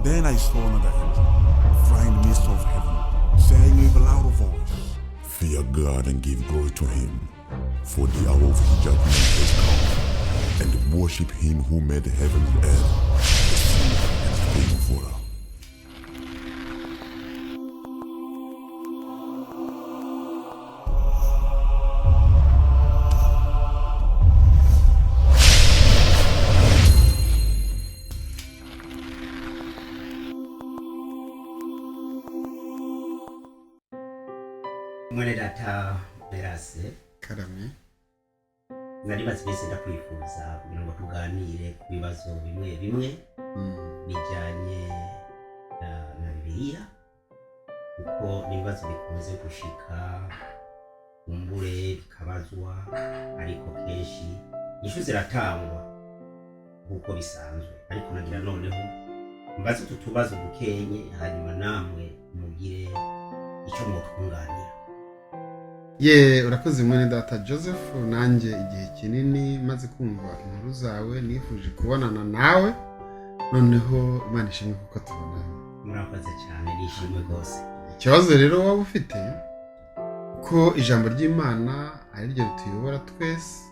Then I saw another angel flying in the midst of heaven, saying with a loud voice, Fear God and give glory to him, for the hour of his judgment has come, and worship him who made the heavens and earth, the sea, and spring of water. Mwene data Berase, Karame. Nari maze iminsi ndakwifuza kugira ngo tuganire ku bibazo bimwe bimwe bijyanye na Bibiliya, kuko ni ibibazo bikunze gushika kumbure bikabazwa, ariko kenshi inyishu ziratangwa nk'uko bisanzwe. Ariko nagira noneho mbaze utu tubazo dukenye, hanyuma namwe mugire icyo mwotwunganira. Ye, urakoze mwene data Joseph. Nanjye igihe kinini maze kumva inkuru zawe nifuje kubonana nawe, noneho Imana ishimwe kuko tubonana. Murakoze cyane, nishimwe rwose. Ikibazo rero waba ufite, ko ijambo ry'Imana ari ryo rituyobora twese,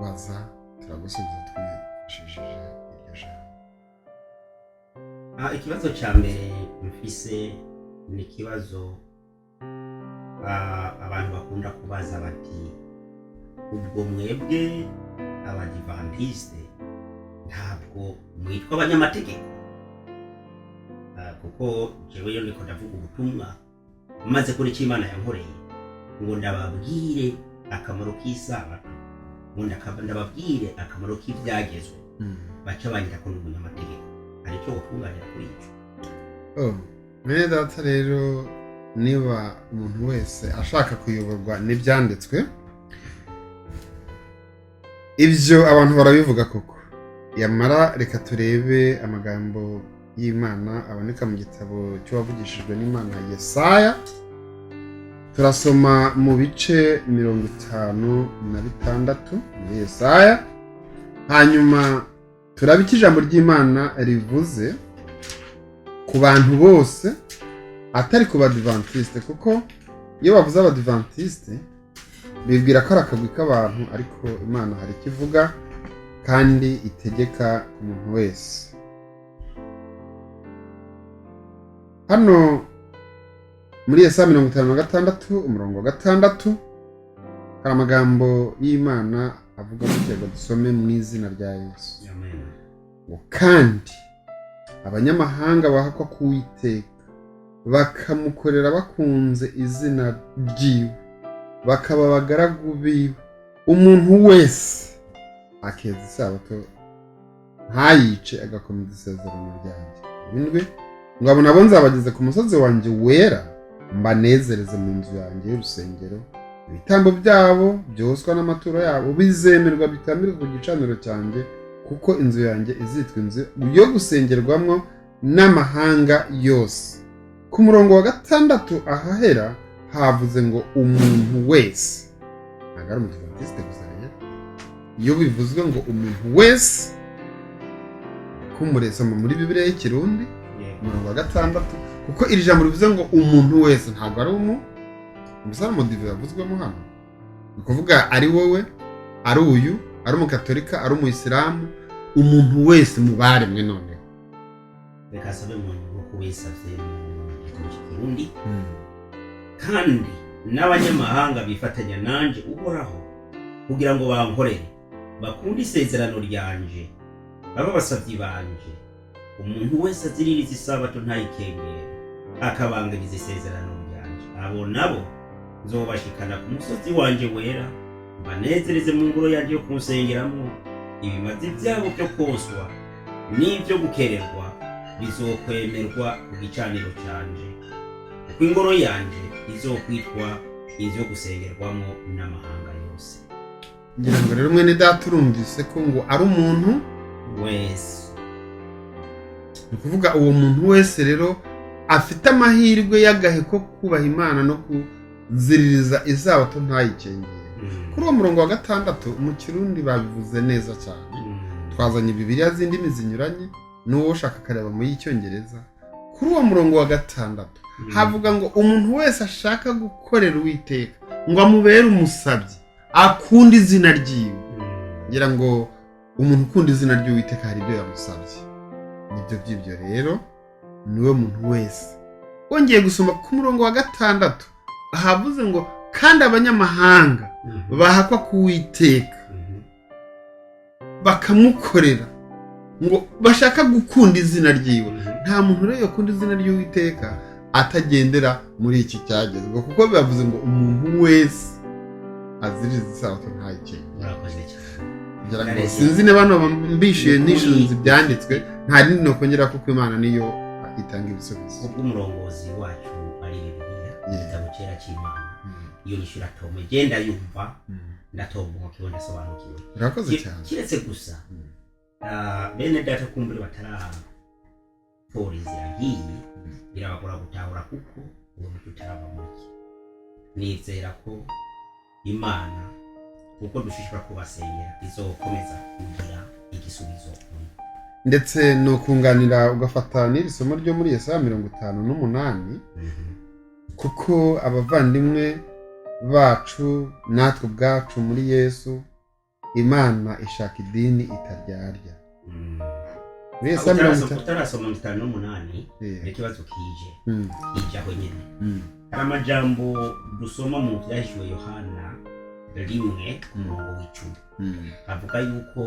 baza turagusubiza twifashishije iryo jambo. Ikibazo cya mbere mfise ni ikibazo abantu bakunda kubaza bati: ubwo mwebwe Abadivantisite ntabwo mwitwa abanyamategeko? Kuko jewe iyo ndiko ndavuga ubutumwa maze kuri icyo Imana yankoreye, ngo ndababwire akamaro k'isabato, ngo ndababwire akamaro k'ibyagezwe, baca bangira ko ndi umunyamategeko. Hari icyo gutunganira kuri icyo? Oh, mwene data rero, niba umuntu wese ashaka kuyoborwa n'ibyanditswe, ibyo abantu barabivuga koko. Yamara reka turebe amagambo y'Imana aboneka mu gitabo cy'uwavugishijwe n'Imana Yesaya. Turasoma mu bice 56 muri Yesaya, hanyuma turabe icyo ijambo ry'Imana rivuze ku bantu bose, atari ku Badivantiste, kuko iyo bavuze Abadivantiste bibwira ko ari akagwi k'abantu, ariko Imana hari icyo ivuga kandi itegeka ku muntu wese. Hano muri Yesaya 56 umurongo wa 6 hari amagambo y'Imana avuga gutya, ngo dusome mu izina rya Yesu. Amen. Ngo kandi abanyamahanga bahakwa k'Uwiteka, bakamukorera bakunze izina ryiwe, bakaba abagaragu biwe, umuntu wese akeza isabato ntayice, agakomeza isezerano ryanjye. Indwi ngo abo nabo nzabageze ku musozi wanjye wera, mbanezereze mu nzu yanjye y'urusengero. Ibitambo byabo byoswa n'amaturo yabo bizemerwa bitambirwe ku gicaniro cyanjye, kuko inzu yanjye izitwa inzu yo gusengerwamo n'amahanga yose. Ku murongo wa 6 ahahera havuze ngo umuntu wese, ntabwo ari Umudivantiste gusa. Rero iyo bivuzwe ngo umuntu wese, kumuresoma muri Bibiliya y'Ikirundi, umurongo wa 6, kuko iri jambo rivuze ngo umuntu wese ntabwo ari gusa umudive yavuzwemo hano, ni ukuvuga ari wowe, ari uyu, ari Umukatolika, ari Umuyisilamu, umuntu wese mu baremwe. Noneho Reka asabe mu nk'uko wisabye mu gitabo cy'Ikirundi: kandi n'abanyamahanga bifatanya nanje Uhoraho kugira ngo bankorere, bakunde isezerano ryanje, babe abasabyi banje, umuntu wese aziririza isabato ntayikengere, akabangiriza isezerano ryanje, abo nabo nzobashikana ku musozi wanje wera, mbanezereze mu ngoro yanjye yo kunsengeramo. Ibimazi byabo byo koswa n'ibyo gukererwa bizokwemerwa ku gicaniro canje, kuko ingoro yanje izokwitwa inzu yo gusengerwamo n'amahanga yose. Ngira ngo rero mwene data urumvise ko ngo ari umuntu wese. Ni ukuvuga uwo muntu wese rero afite amahirwe y'agahe ko kubaha Imana no kuziririza isabato ntayikengere. Kuri uwo murongo wa 6 mu Kirundi babivuze neza cyane. Twazanye Bibiliya z'indimi zinyuranye. N'uwo ushaka akareba mu y'Icyongereza, kuri uwo murongo wa 6 havuga ngo umuntu wese ashaka gukorera Uwiteka ngo amubere umusabyi, akunda izina ryiwe. Ngira ngo umuntu ukunda izina ry'Uwiteka hari ibyo yamusabye. Nibyo by'ibyo rero niwe muntu wese. Wongeye gusoma ku murongo wa 6 havuze ngo kandi abanyamahanga bahakwa ku Uwiteka bakamukorera, ngo bashaka gukunda izina ryiwe. Nta muntu rero yakunda izina ry'Uwiteka atagendera muri iki cyagezwe, kuko bibavuze ngo umuntu wese aziriza isabato ntayikenge. Murakoze cyane. Ngira ngo sinzi niba mbishiye nishinze ibyanditswe, nta rindi nokongera, kuko Imana niyo itanga ibisubizo. Ubwo umurongozi wacu ari Bibiliya, igitabo cyera cy'Imana, iyo nyishyura tome genda yumva, ndatombokewe, ndasobanukiwe. Urakoze cyane. Kiretse gusa bene data kumbure bataratora inzira nk'iyi, birabagora gutahura kuko uwo muco utarava muri iki. Nizera ko Imana, kuko dushishikara kubasengera, izokomeza kugira igisubizo muri bo. Ndetse ni ukunganira ugafata n'iri somo ryo muri Yesaya 58, kuko abavandimwe bacu natwe ubwacu muri Yesu, Imana ishaka idini itaryarya. Muri Yesaya 50 Utarasoma 58, ikibazo kije kije aho nyine. Hari amajambo dusoma mu Byahishuwe Yohana 1 ku murongo w'10, avuga yuko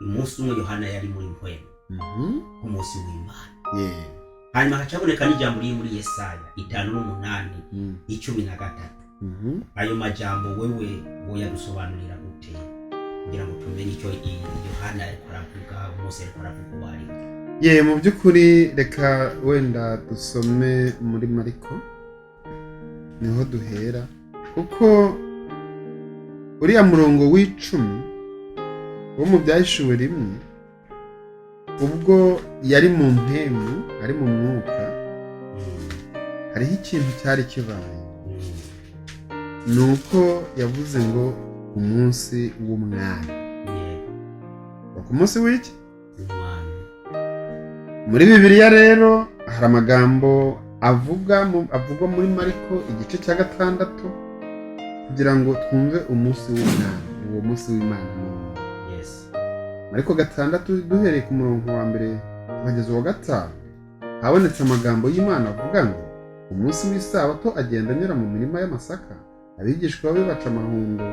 umunsi umwe Yohana yari muri mpwemu ku munsi w'Imana. Hanyuma hacaboneka n'ijambo riri muri Yesaya 58 13. Ayo majambo wewe woyadusobanurira gute kugira ngo tumenye icyo Yohana ariko aravuga, umunsi ariko aravuga uwo ari we? Ye, mu by'ukuri reka wenda dusome muri Mariko, niho duhera, kuko uriya murongo w'10 wo mu Byahishuwe 1, ubwo yari mu mpemu, ari mu mwuka, hariho ikintu cyari kibaye. Ni uko yavuze ngo ku munsi w'umwami. Ku munsi w'iki? Umwami. Muri Bibiliya rero hari amagambo avugwa muri Mariko igice cya 6, kugira ngo twumve umunsi w'umwami, uwo munsi w'Imana ni uwo. Mariko 6, duhereye ku murongo wa 1 tukageza uwa 5, habonetse amagambo y'Imana avuga ngo umunsi w'isabato agenda anyura mu mirima y'amasaka, abigishwa be baca amahundo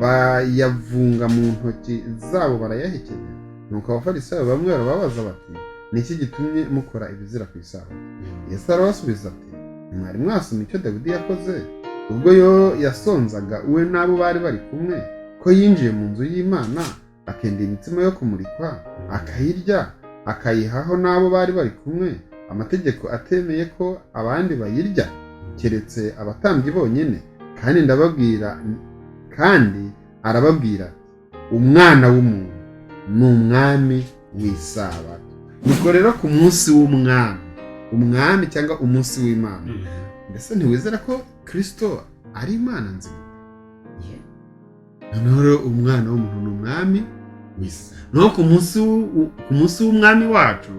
bayavunga mu ntoki zabo barayahekenya. Nuko Abafarisayo bamwe barababaza bati ni iki gitumye mukora ibizira ku isabato? Yesu arabasubiza ati mwari mwasoma icyo Dawidi yakoze ubwo yo yasonzaga, we n'abo bari bari kumwe, ko yinjiye mu nzu y'Imana akenda imitsima yo kumurikwa, akayirya, akayihaho n'abo bari bari kumwe, amategeko atemeye ko abandi bayirya keretse abatambyi bonyine. Kandi ndababwira, kandi arababwira ati umwana w'umuntu ni umwami w'isabato. Nuko rero ku munsi w'umwami, umwami cyangwa umunsi w'Imana, mbese ntiwizera ko Kristo ari Imana nzima? Noneho rero umwana w'umuntu ni umwami w'isi. Noneho ku munsi w'umwami wacu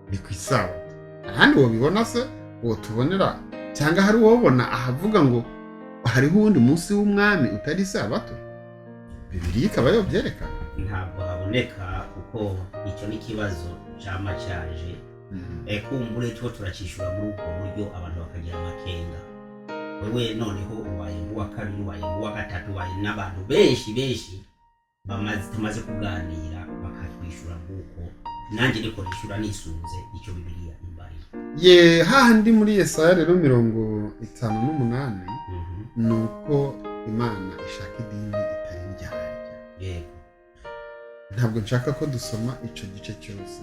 ni ku isabato. Ahandi wabibona se uwo tubonera, cyangwa hari uwobona ahavuga ngo hariho uwundi munsi w'umwami utari isabato? Bibiliya ikaba yobyerekana. Ntabwo haboneka, kuko icyo ni ikibazo cyama cyaje. Kumbure two turakishyura muri ubwo buryo, abantu bakagira amakenga. Wewe noneho ubaye nk'uwa kabiri, ubaye nk'uwa gatatu, ubaye n'abantu benshi benshi tumaze kuganira bakatwishyura nk'uko nanjye niko nishyura nisunze icyo Bibiliya imbariye. Ye, hahandi muri Yesaya rero 58, ni uko Imana ishaka idini itari indyarya. Ntabwo nshaka ko dusoma icyo gice cyose,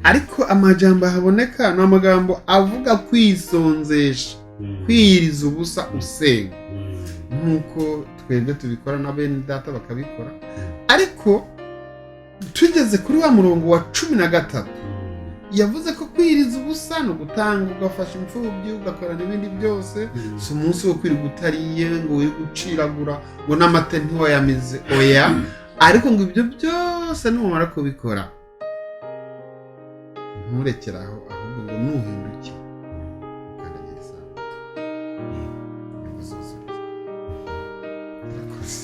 ariko amajambo ahaboneka ni amagambo avuga kwisonzesha, kwiyiriza ubusa usenga, nk'uko twebwe tubikora na bene data bakabikora. Ariko tugeze kuri wa murongo wa 13, yavuze ko kwiyiriza ubusa ni ugutanga, ugafasha imfubyi, ugakora n'ibindi byose. Si umunsi wo kwirirwa utariye, ngo wirirwe uciragura, ngo n'amata ntiwayamize, oya. Ariko ngo ibyo byose numara kubikora, Nturekere aho, ahubwo ngo nuhinduke ukandagira isabato nibwo uzuzuriza. Urakoze.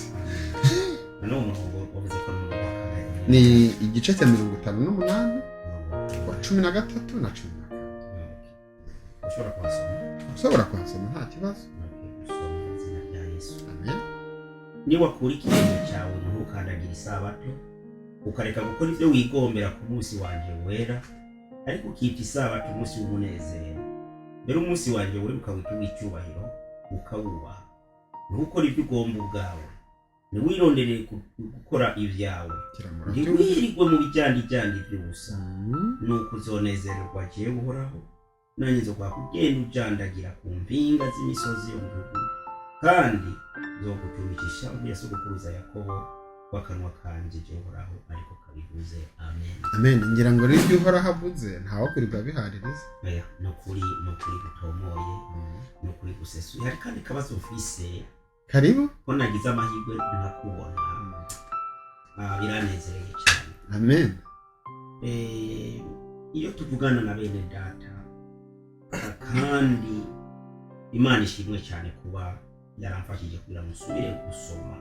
Noneho umurongo wavuze ko ari umurongo wa kangahe? Ni igice cya 58 wa 13 na 14. Ushobora kuhasoma? Ushobora kuhasoma, nta kibazo. Okay, usoma mu izina rya Yesu. Amen. Niwakura ikirenge cyawe ntukandagira isabato, ukareka gukora ibyo wigombera ku munsi wanjye wera, ariko ukita isabato umunsi w'umunezero, mbere umunsi wanjye wera ukawita uw'icyubahiro, ukawubaha, ntukore ibyo ugomba ubwawe, ntiwironderere gukora ibyawe, Kiramura. ntiwirirwe mu bijyandijyandi by'ubusa, nuko uzonezererwa jewe Uhoraho, nanjye nzoguha kugenda ujandagira ku mpinga z'imisozi yo mu gihugu, kandi nzoguturikisha ya sogokuruza Yakobo w'akanwa kanje, jewe Uhoraho ariko kabivuze. Amen. Amen. Ngira ngo rero ibyo Uhoraho avuze ntawe bihaririza. Oya, ni ukuri gutomoye, ni ukuri gusesuye. Hari kandi kabazo mfise. Karibu. Ko nagize amahirwe nkakubona, biranezereye cyane. Amen. Iyo tuvugana na bene data, kandi Imana ishimwe cyane kuba yaramfashije kugira ngo nsubire gusoma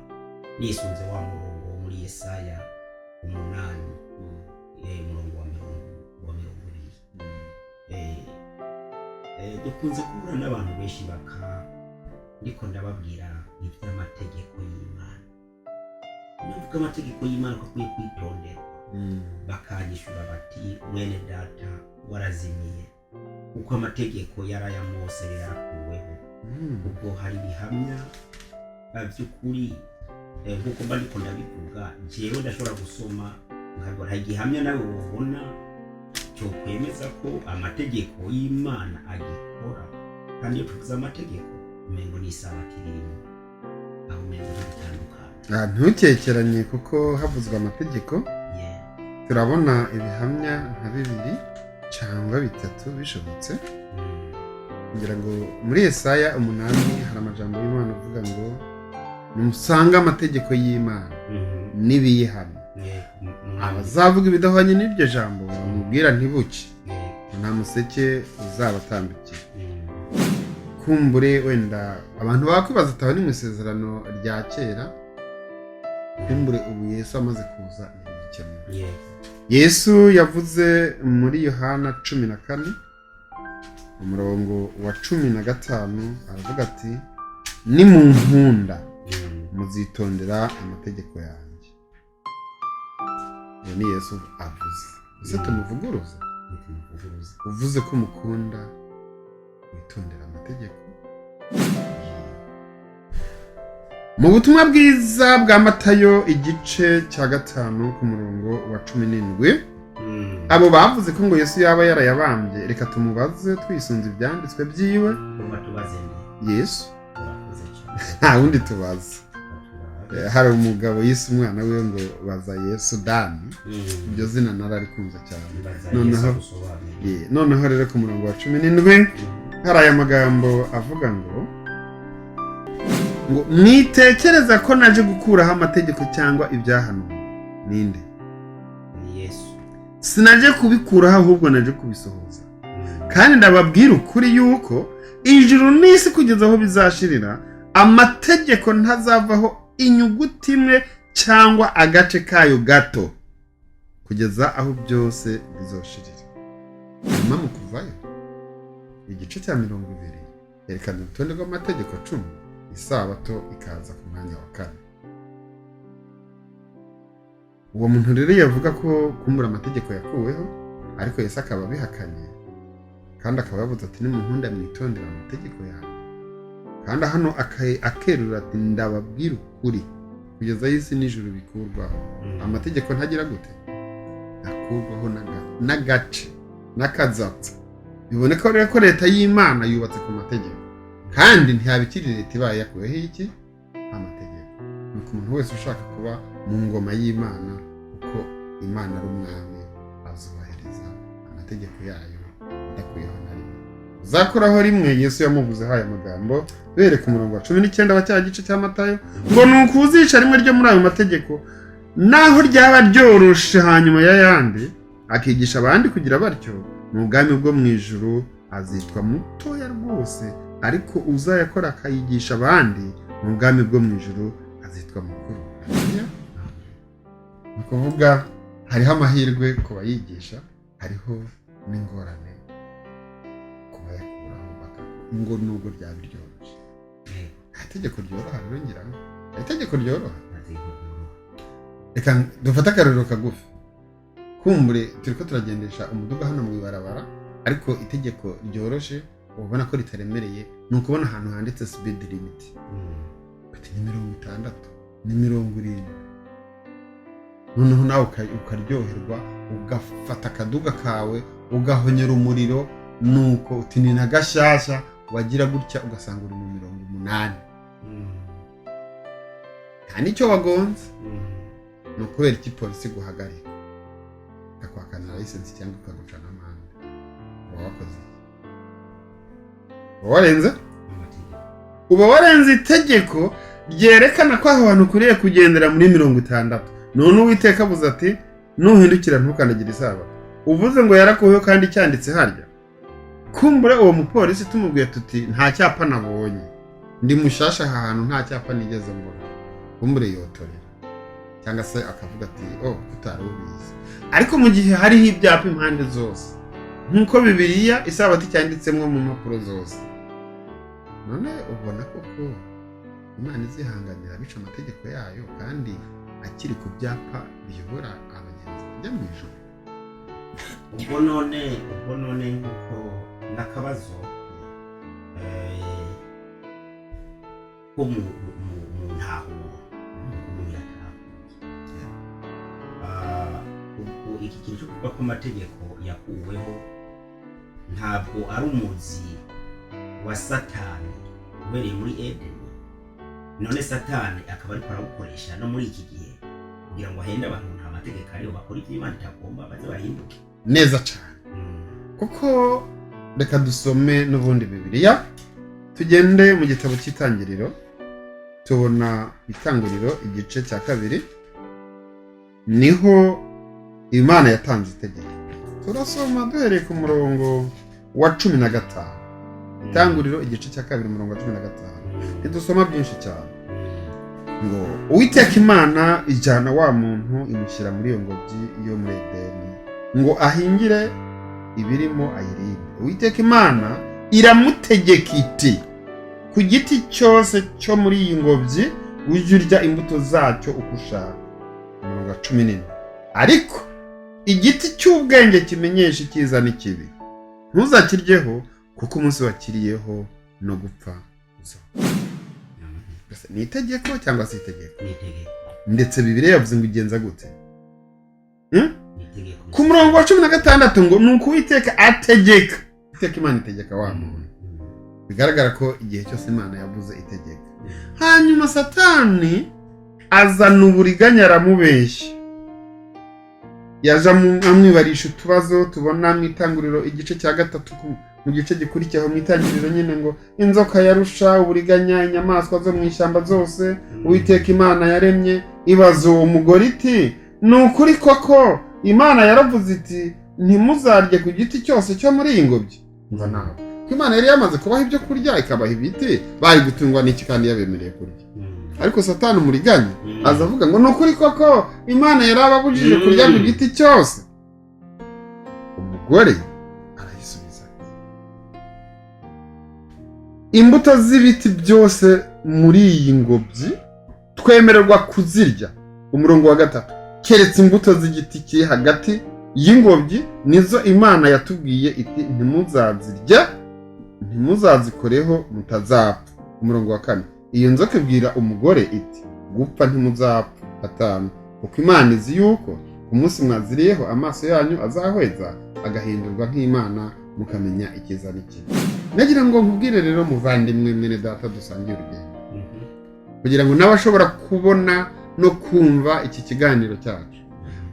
nisunze wa murongo wo muri Yesaya 8, umurongo wa 20. Dukunze guhura n'abantu benshi baka ndiko ndababwira iby'amategeko y'Imana. Iyo mvuga amategeko y'Imana ko akwiye kwitonderwa, bakanyishura bati: "Mwene data, warazimiye, kuko amategeko yari aya Mose yarakuweho." Ubwo hari ibihamya by'ukuri, nk'uko mba ndiko ndabivuga, jewe ndashobora gusoma nkabona hari igihamya nawe wobona cyokwemeza ko amategeko y'Imana agikora. Kandi iyo tuvuze amategeko umengo ni isabato irimo aho, umengo ntibitandukana. Ntukekeranye, kuko havuzwe amategeko turabona ibihamya nka bibiri cyangwa bitatu bishobotse. Kugira ngo muri Yesaya 8 hari amajambo y'Imana avuga ngo: "Nimusange amategeko y'Imana n'ibiyihana." Abazavuga ibidahwanye n'iryo jambo bamubwira ntibuke, nta museke uzabatambikira. Kumbure wenda abantu bakwibaza ati: "Aho ni mu isezerano rya kera." Kumbure ubu Yesu amaze kuza ntibigikenewe. Yesu yavuze muri Yohana 14 umurongo wa 15, aravuga ati: "Nimunkunda muzitondera amategeko yanjye." Uwo ni Yesu avuze. Ese tumuvuguruza? Ntitumuvuguruza. Uvuze ko umukunda witondera amategeko. Mu butumwa bwiza bwa Matayo igice cya 5 ku murongo wa 17, abo bavuze ko ngo Yesu yaba yarayabambye, reka tumubaze twisunze ibyanditswe byiwe. Ugomba tubaze nde? Yesu. Urakoze cyane. Nta wundi tubaza. Baturabe. Hari umugabo yise umwana we ngo "Baza Yesu Dani". Iryo zina nararikunze cyane. Baza Noneho Yesu agusobanurire. Noneho rero ku murongo wa 17 hari aya magambo avuga ngo: "Mwitekereza ko naje gukuraho amategeko cyangwa ibyahanuwe." Ninde? Ni Yesu. "Sinaje kubikuraho, ahubwo naje kubisohoza. Kandi ndababwira ukuri yuko ijuru n'isi kugeza aho bizashirira, amategeko ntazavaho inyuguti imwe cyangwa agace kayo gato, kugeza aho byose bizoshirira." Hanyuma mu Kuvayo igice cya 20 yerekana urutonde rw'amategeko 10, isabato ikaza ku mwanya wa kane. Uwo muntu rero yavuga ko kumbura amategeko yakuweho, ariko Yesu akaba abihakanye, kandi akaba yavuze ati: "Nimunkunda mwitondera amategeko yawe." Kandi hano akerura ati: "Ndababwira ukuri, kugeza aho isi n'ijuru bikurwaho, amategeko ntagira gute? Akurwaho n'agace n'akazatsa." Biboneka rero ko leta y'Imana yubatse ku mategeko, kandi ntiyabikiri leta ibaye yakuweho iki? Amategeko. Ni ku muntu wese ushaka kuba mu ngoma y'Imana, kuko Imana ari umwami, azubahiriza amategeko yayo adakuyeho na rimwe. Uzakuraho rimwe, Yesu yamuvuzeho aya magambo, bereka umurongo wa 19 wa cya gice cya Matayo ngo: "Ni ukuzica rimwe ryo muri ayo mategeko, naho ryaba ryoroshe hanyuma y'ayandi, akigisha abandi kugira batyo." mu bwami bwo mu ijuru azitwa mutoya rwose, ariko uzayakora akayigisha abandi mu bwami bwo mu ijuru azitwa mukuru. Haleluya. Ni ukuvuga hariho amahirwe ku bayigisha, hariho n'ingorane ku bayakuraho ngo nubwo ryaba ryoroshye. Nta tegeko ryoroha rero, ngira ngo nta itegeko ryoroha. Nta tegeko ryoroha. Reka dufate akarorero kagufi. Kumbure turi ko turagendesha umuduga hano mu ibarabara, ariko itegeko ryoroshe ubona ko ritaremereye ni ukubona ahantu handitse speed limit, bati ni 60, ni 70, noneho nawe ukaryoherwa, ugafata akaduga kawe ugahonyera umuriro, nuko uti ni na gashyashya, wagira gutya ugasanga uri mu 80, nta n'icyo wagonze. Ni ukubera iki polisi guhagarika ikakwaka na license cyangwa ikaguca n'amande? Uba wakoze iki? Uba warenze Amategeko. Uba warenze itegeko ryerekana ko aho hantu ukwiriye kugendera muri 60. None Uwiteka avuze ati: "Nuhindukira ntukandagire isabato." Uvuze ngo yarakuweho kandi cyanditse harya. Kumbure uwo mupolisi tumubwiye tuti: "Nta cyapa nabonye, ndi mushasha aha hantu, nta cyapa nigeze mbona," kumbure yotorera cyangwa se akavuga ati: "Oh, utari ubizi." Ariko mu gihe hariho ibyapa impande zose, nk'uko Bibiliya isabato icyanditsemo mu mpapuro zose, none ubona koko Imana izihanganira abica amategeko yayo kandi akiri ku byapa biyobora abagenzi bajya mu ijuru? Ubwo none nk'uko n'akabazo ko mu ntahuro umuntu yatahuye. Ubwo iki kintu cyo kuvuga ko amategeko yakuweho ntabwo ari umuzi wa Satani ubereye muri Edeni, none Satani akaba ariko arawukoresha no muri iki gihe kugira ngo ahende abantu nta mategeko ariyo, bakora ibyo Imana itagomba, baze bahinduke? Neza cyane, kuko reka dusome n'ubundi Bibiliya, tugende mu gitabo cy'Itangiriro. Tubona Itangiriro igice cya 2, niho Imana yatanze itegeko. Turasoma duhereye ku murongo wa 15. Itanguriro igice cya 2, umurongo wa 15. Ntidusoma byinshi cyane. Ngo: "Uwiteka Imana ijyana wa muntu, imushyira muri iyo ngobyi yo muri Edeni ngo ahingire ibirimo ayirinde. Uwiteka Imana iramutegeka iti: 'Ku giti cyose cyo muri iyi ngobyi ujye urya imbuto zacyo uko ushaka.'" Umurongo wa 14: "Ariko igiti cy'ubwenge kimenyesha icyiza n'ikibi ntuzakiryeho, kuko umunsi wakiriyeho no gupfa uzapfa." Mbese ni itegeko cyangwa se itegeko? Ni itegeko. Ndetse Bibiliya yavuze ngo ugenza gute? Ni itegeko. Ku murongo wa 16 ngo: "Ni uko Uwiteka ategeka." Uwiteka Imana itegeka wa muntu. Bigaragara ko igihe cyose Imana yavuze itegeka. Hanyuma Satani azana uburiganya, aramubeshya, yaje amwibarisha utubazo tubona mu Itanguriro igice cya 3, mu gice gikurikiyeho mu Itangiriro nyine, ngo: "Inzoka yarusha uburiganya inyamaswa zo mu ishyamba zose Uwiteka Imana yaremye. Ibaza uwo mugore iti: 'Ni ukuri koko Imana yaravuze iti: Ntimuzarye ku giti cyose cyo muri iyi ngobyi?'" Umva nawe ko Imana yari yamaze kubaha ibyo kurya, ikabaha ibiti, bari gutungwa n'iki kandi yabemereye kurya? Ariko Satani umuriganya aza avuga ngo: "Ni ukuri koko Imana yari ababujije kurya ku giti cyose?" Umugore arayisubiza ati: "Imbuto z'ibiti byose muri iyi ngobyi twemererwa kuzirya." Umurongo wa 3: "Keretse imbuto z'igiti kiri hagati y'ingobyi, nizo Imana yatubwiye iti: 'Ntimuzazirya, ntimuzazikoreho mutazapfa.'" Umurongo wa 4: "Iyo nzoka ibwira umugore iti: 'Gupfa ntimuzapfa.'" 5: "Kuko Imana izi yuko ku munsi mwaziriyeho amaso yanyu azahweza, agahindurwa nk'Imana, mukamenya icyiza n'ikibi." Nagira ngo nkubwire rero, muvandimwe, mwene data dusangiye urugendo, kugira ngo n'abashobora kubona no kumva iki kiganiro cyacu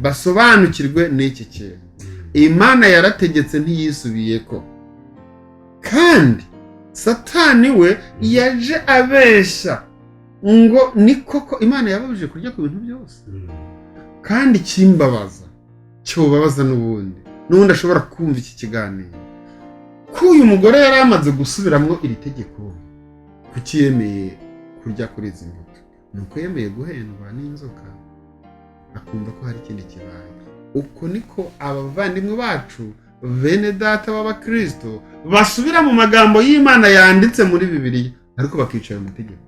basobanukirwe n'iki kintu: Imana yarategetse, ntiyisubiye ko. Kandi Satani we yaje abeshya ngo ni koko Imana yababujije kurya ku bintu byose. Kandi ikimbabaza cyobabaza n'ubundi N'ubundi ashobora kumva iki kiganiro, ko uyu mugore yari amaze gusubiramo iri tegeko, kuki yemeye kurya kuri izi mbuto? Ni uko yemeye guhendwa n'inzoka, akumva ko hari ikindi kibaye. Uko niko abavandimwe bacu, bene data b'abakristo, basubira mu magambo y'Imana yanditse muri Bibiliya, ariko bakicara mu mategeko.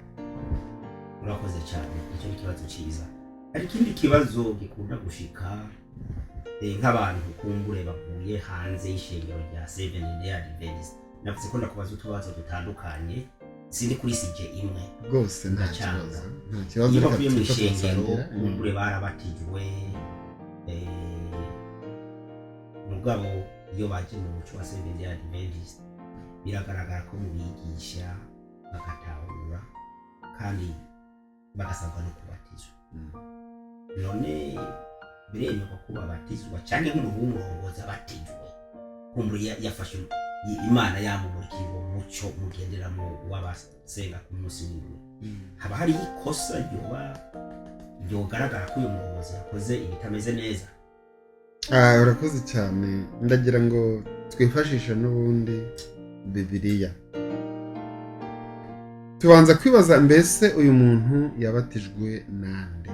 Urakoze cyane, icyo ni ikibazo cyiza. Hari ikindi kibazo gikunda gushika, nk'abantu kumbure bavuye hanze y'ishengero rya Seven Day Adventist. Navuze ko ndakubaza utubazo dutandukanye, sindi kuri sujet imwe. Rwose nta Ndacanga. kibazo, nta kibazo. Iyo Reka bavuye mu tuze ishengero, turasangira. kumbure barabatijwe, mugabo iyo baje mu muco wa Seven Day Adventist, biragaragara ko mubigisha bagatahura kandi bagasabwa no kubatizwa. None biremerwa ko babatizwa, cyangwa nk'umuntu w'umurongozi abatijwe, kumbure yafashe Imana yamumurikiye uwo muco mugenderamo w'abasenga ku munsi w'indwi, haba hariho ikosa ryoba ryogaragara ko uyu murongozi yakoze ibitameze neza? Ah, urakoze cyane. Ndagira ngo twifashishe n'ubundi Bibiliya. Tubanza kwibaza, mbese uyu muntu yabatijwe nande?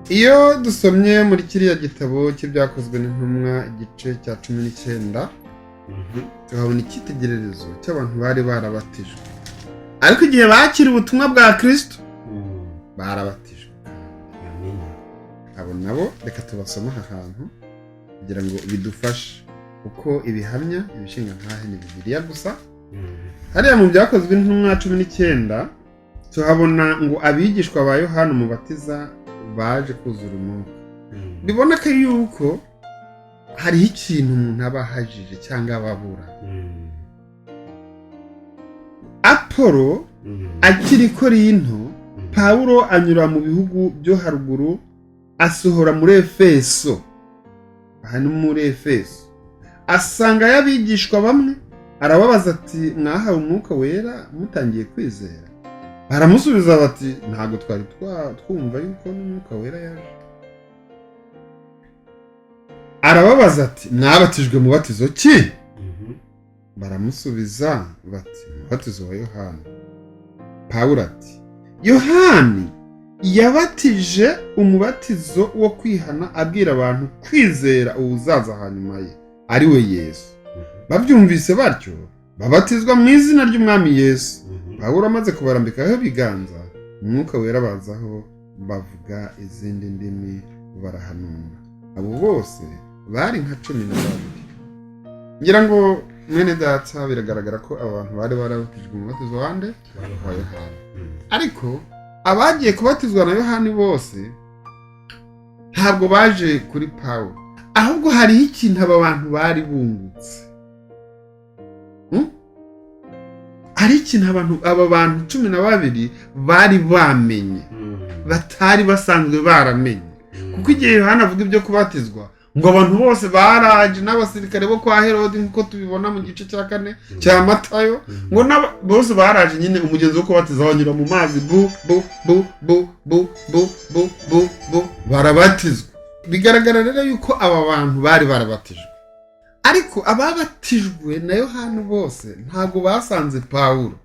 Iyo dusomye muri kiriya gitabo cy'Ibyakozwe n'Intumwa, igice cya 19, tuhabona icyitegererezo cy'abantu bari barabatijwe, ariko igihe bakira ubutumwa bwa Kristo, barabatijwe. Amen. Abo nabo reka tubasome aha hantu kugira ngo bidufashe, kuko ibihamya ibishinga nkahe ni Bibiliya gusa. Hariya mu Byakozwe n'Intumwa 19, tuhabona ngo abigishwa ba Yohana Umubatiza baje kuzura umwuka. Biboneka yuko hariho ikintu umuntu aba ahajije cyangwa aba abura. Apolo akiri i Korinto, Pawulo anyura mu bihugu byo haruguru, asohora muri Efeso. Aha ni muri Efeso. Asangayo abigishwa bamwe, arababaza ati: "Mwahawe Umwuka Wera mutangiye kwizera?" Baramusubiza bati: "Ntabwo twari twumva yuko n'Umwuka Wera yaje." Arababaza ati: "Mwabatijwe mubatizo ki?" Baramusubiza bati: "Umubatizo wa Yohani." Pawulo ati: "Yohani yabatije umubatizo wo kwihana, abwira abantu kwizera uwuzaza hanyuma ye, ari we Yesu." Babyumvise batyo, babatizwa mu izina ry'Umwami Yesu. Pawulo amaze kubarambikaho ibiganza, Umwuka Wera bazaho, bavuga izindi ndimi, barahanura. Abo bose bari nka 12. Ngira ngo mwene data, biragaragara ko aba bantu bari barabatijwe umubatizo wande? Wa Yohani. Ariko abagiye kubatizwa na Yohani bose ntabwo baje kuri Pawulo, ahubwo hariho ikintu aba bantu bari bungutse. Hari ikintu aba bantu 12 bari bamenye batari basanzwe baramenye, kuko igihe Yohana avuga ibyo kubatizwa, ngo abantu bose baraje, n'abasirikare bo kwa Herodi, nk'uko tubibona mu gice cya 4 cya Matayo, ngo bose baraje nyine. Umugenzi wo kubatiza, banyura mu mazi, bu bu bu bu bu bu bu bu bu, barabatizwa. Bigaragara rero yuko aba bantu bari barabatijwe, ariko ababatijwe na Yohana bose ntabwo basanze Pawulo,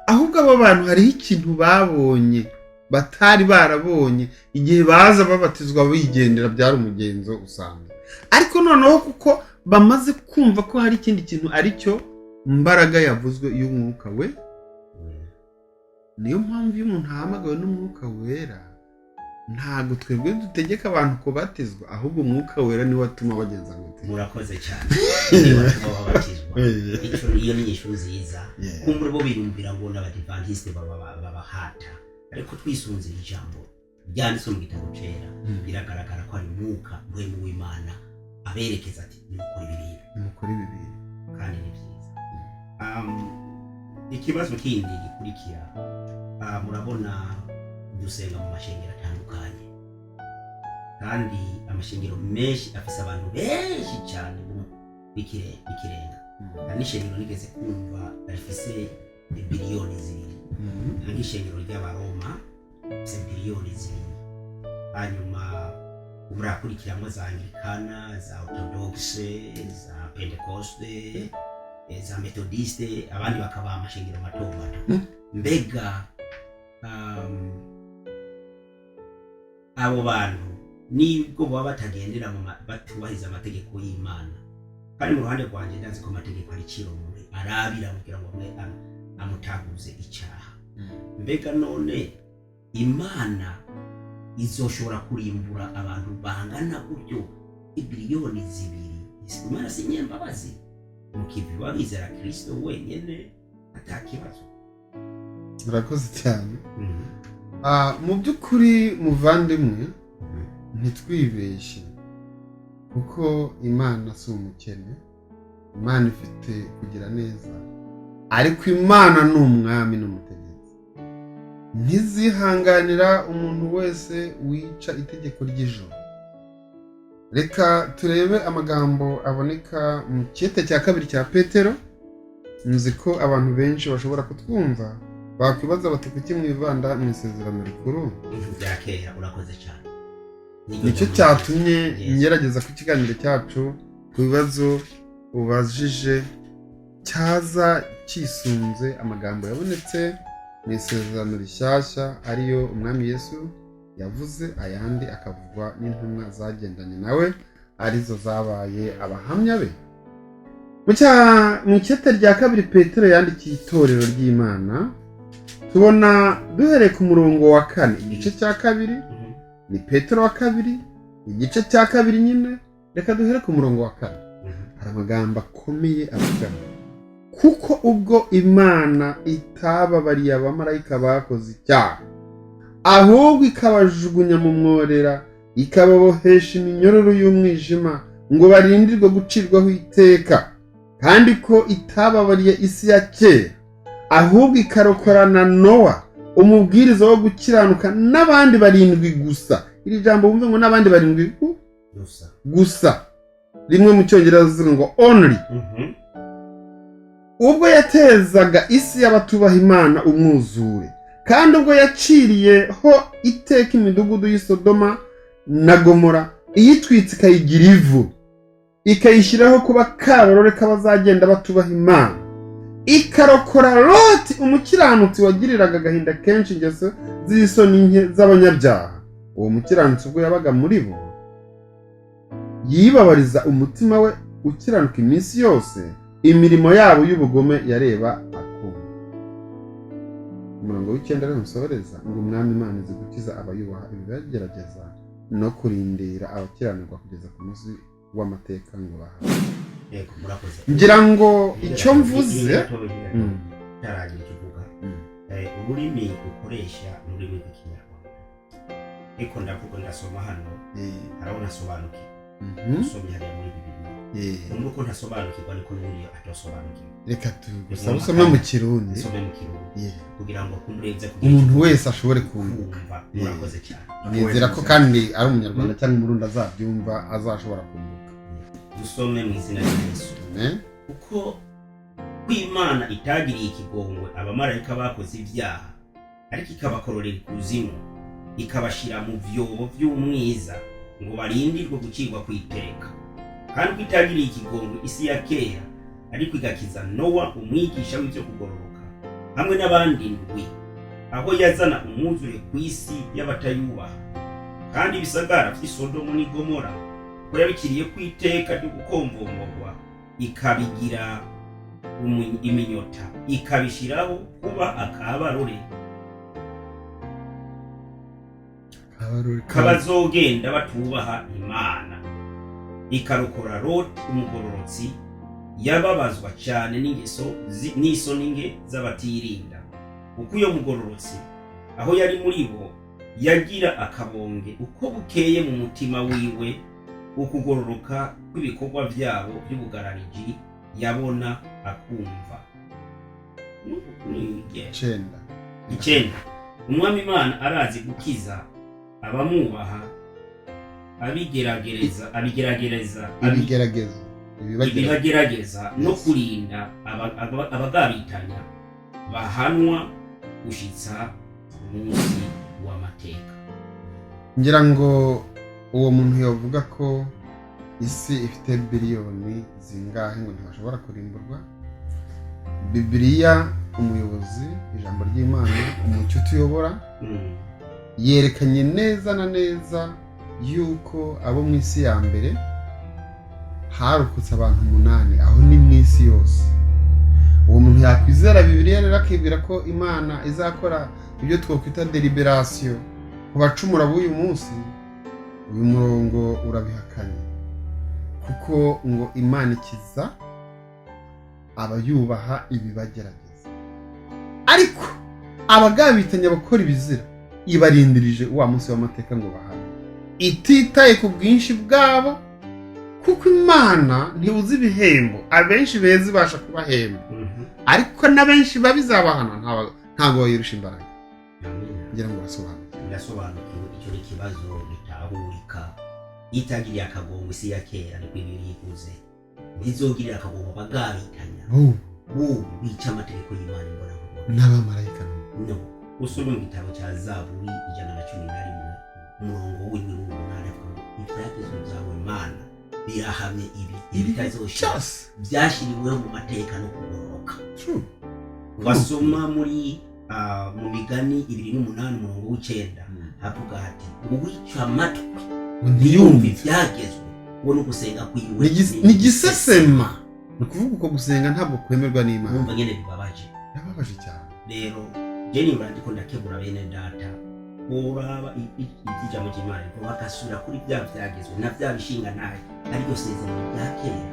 ahubwo aba bantu hariho ikintu babonye batari barabonye igihe baza babatizwa bigendera. Byari umugenzo usanzwe, ariko noneho kuko bamaze kumva ko hari ikindi kintu, ari cyo mbaraga yavuzwe y'Umwuka we. Niyo mpamvu iyo umuntu ahamagawe n'Umwuka Wera, ntabwo twebwe dutegeka abantu kubatizwa, ahubwo Umwuka Wera niwe atuma bagenza ngo Murakoze cyane, niba batuma babatizwa. Iyo ni inyishu nziza. Kumbure bo birumvira ngo n'Abadivantisite babahata, ariko twisunze ijambo ryanditswe mu gitabo cera, biragaragara ko ari Mwuka Mpwemu w'Imana aberekeza ati: "Nimukore ibi bintu." Nimukore ibi bintu. Kandi ni byiza. Ikibazo kindi gikurikira, murabona dusenga mu mashengero atandukanye, kandi amashengero menshi afise abantu benshi cyane b'ikirenga. Hari n'ishengero nigeze kumva rifise 2 biliyoni. Hari nk'ishengero ry'Abaroma rifise 2 biliyoni. Hanyuma Urakurikiranwa za Anglikana, za Orthodoxe, za Pentecoste, za Methodiste, abandi bakaba amashengero mato mato. Mbega abo bantu nibwo baba batagendera batubahiriza amategeko y'Imana, kandi mu ruhande rwanjye ndazi ko amategeko ari ikirombe arabira kugira ngo amwe amutaguze icyaha. Mbega none Imana izoshobora kurimbura abantu bangana gutyo, 2 biliyoni? Imana si nyembabazi mukivi babizera Kristo wenyene atakibazo? Murakoze cyane. Mu by'ukuri muvandimwe, ntitwibeshye, kuko Imana si umukene. Imana ifite kugira neza, ariko Imana ni umwami n'umutegetsi, ntizihanganira umuntu wese wica itegeko ry'ijoro. Reka turebe amagambo aboneka mu cyete cya kabiri cya Petero. Nzi ko abantu benshi bashobora kutwumva bakwibaza bati: "Kuki mwivanda mu isezerano rikuru?" Bya kera. Urakoze cyane. Nicyo cyatumye Yes. ngerageza ko ikiganiro cyacu ku bibazo ubajije cyaza cyisunze amagambo yabonetse mu isezerano rishyashya, ariyo Umwami Yesu yavuze, ayandi akavugwa n'intumwa zagendanye nawe, arizo zabaye abahamya be. Mu ikete rya kabiri Petero yandikiye itorero ry'Imana, tubona duhereye ku murongo wa 4, igice cya 2. Ni Petero wa kabiri, igice cya 2 nyine. Reka duhere ku murongo wa 4. Hari amagambo akomeye avuga: "Kuko ubwo Imana itababariye abamarayika bakoze icyaha, ahubwo ikabajugunya mu mworera, ikababohesha iminyororo y'umwijima ngo barindirwe gucirwaho iteka, kandi ko itababariye isi ya kera, ahubwo ikarokorana Nowa umubwiriza wo gukiranuka n'abandi barindwi gusa." Iri jambo wumve ngo "n'abandi barindwi gusa". Gusa, rimwe mu Cyongereza zivuga ngo "only". "Ubwo yatezaga isi y'abatubaha Imana umwuzure, kandi ubwo yaciriyeho iteka imidugudu y'i Sodoma na Gomora, iyitwitse ikayigira ivu, ikayishyiraho kuba kabarore k'abazagenda batubaha Imana, ikarokora Loti umukiranutsi wagiriraga agahinda kenshi ingeso z'isoni nke z'abanyabyaha. Uwo mukiranutsi ubwo yabaga muri bo, yibabariza umutima we ukiranuka iminsi yose imirimo yabo y'ubugome yareba akumva." Umurongo w'9 ariho nsohoreza, ngo: "Umwami Imana izi gukiza abayubaha ibibagerageza, no kurindira abakiranirwa kugeza ku munsi w'amateka ngo bahabwe." Yego, murakoze. Ngira ngo icyo mvuze Taragira icyo uvuga. Ururimi ukoresha ni ururimi rw'Ikinyarwanda, ariko ndavuga, ndasoma hano, harabona asobanukirwa. Usomye hariya muri Bibiliya, numva uko ntasobanukirwa niko n'ubundi atasobanukirwa. Reka tugusabe usome mu Kirundi. Nsome mu Kirundi kugira ngo kumureze umuntu wese ashobore kunguka. Kumva. Murakoze cyane. Nizera ko kandi ari Umunyarwanda cyangwa Umurundi azabyumva, azashobora kunguka. Dusome mu izina rya Yesu. Amen. Kuko ko Imana itagiriye ikigongwe abamarayika bakoze ibyaha, ariko ikabakororera ikuzimu, ikabashyira mu byobo by'umwiza ngo barindirwe gucirwa ku iteka, kandi ko itagiriye ikigongwe isi ya kera, ariko igakiza Nowa umwigisha w'ibyo kugororoka hamwe n'abandi ndwi, aho yazana umwuzure ku isi y'abatayubaha, kandi ibisagara by'i Sodomu n'i Gomora ko yabikiriye ku iteka ryo gukomvomorwa, ikabigira iminyota, ikabishyiraho kuba akabarore kabazogenda batubaha Imana, ikarokora Loti umugororotsi yababazwa cyane n'ingeso n'isoni nke z'abatirinda, kuko uyo mugororotsi aho yari muri bo yagira akabonge uko bukeye mu mutima wiwe ukugororoka kw'ibikorwa byabo by'ubugarariji yabona akumva. 9. 9. Umwami Imana arazi gukiza abamwubaha, abigeragereza abigeragereza Ibigeragezo, ibibagerageza. Ibibagerageza no kurinda abagabitanya bahanwa gushitsa umunsi w'amateka. Ngira ngo Uwo muntu yavuga ko isi ifite biliyoni zingahe ngo ntibashobora kurimburwa. Bibiliya, umuyobozi, ijambo ry'Imana, umucyo utuyobora, yerekanye neza na neza yuko abo mu isi ya mbere harokotse abantu 8, aho ni mu isi yose. Uwo muntu yakwizera Bibiliya rero akibwira ko Imana izakora ibyo twakwita délibération ku bacumura b'uyu munsi, uyu murongo urabihakanye, kuko ngo Imana ikiza abayubaha ibibagerageza, ariko abagabitanya abakora ibizira ibarindirije wa munsi w'amateka ngo bahane, ititaye ku bwinshi bwabo, kuko Imana ntibuze ibihembo. Abenshi beza ibasha kubahemba, ariko n'abenshi babizabahana, ntabwo bayirusha imbaraga. Amina. Ngira ngo urasobanukiwe. Ndasobanukiwe. Icyo ni ikibazo gitahurika. Itagiriye akagongo isi ya kera, niko Bibiliya ivuze, ntizogirira akagongo bagabitanya Bubu bubu bica amategeko y'Imana imbona nkubone n'abamarayika. No usome mu gitabo cya Zaburi 111, umurongo w'indwi n'umunani, avuga ngo ibyagezwe byawe Mana birahamye, ibi bitazoshira, Cyose. byashyiriweho mu mateka no kugororoka. True. Wasoma muri mu Migani 28, umurongo w'icenda, havuga hati uwica amatwi Ngo ntiyumve ntiyumve ibyagezwe, uwo ni ugusenga kwiwe Ni igisesema, ni ukuvuga uko gusenga ntabwo kwemerwa n'Imana. Mwumva nyene bibabaje. Birababaje cyane. Rero je nimbura ndiko ndakebura bene data boraba iby'ijambo ry'Imana rivuga, bagasubira kuri bya byagezwe na bya bishinga naye, ariryo sezerano rya kera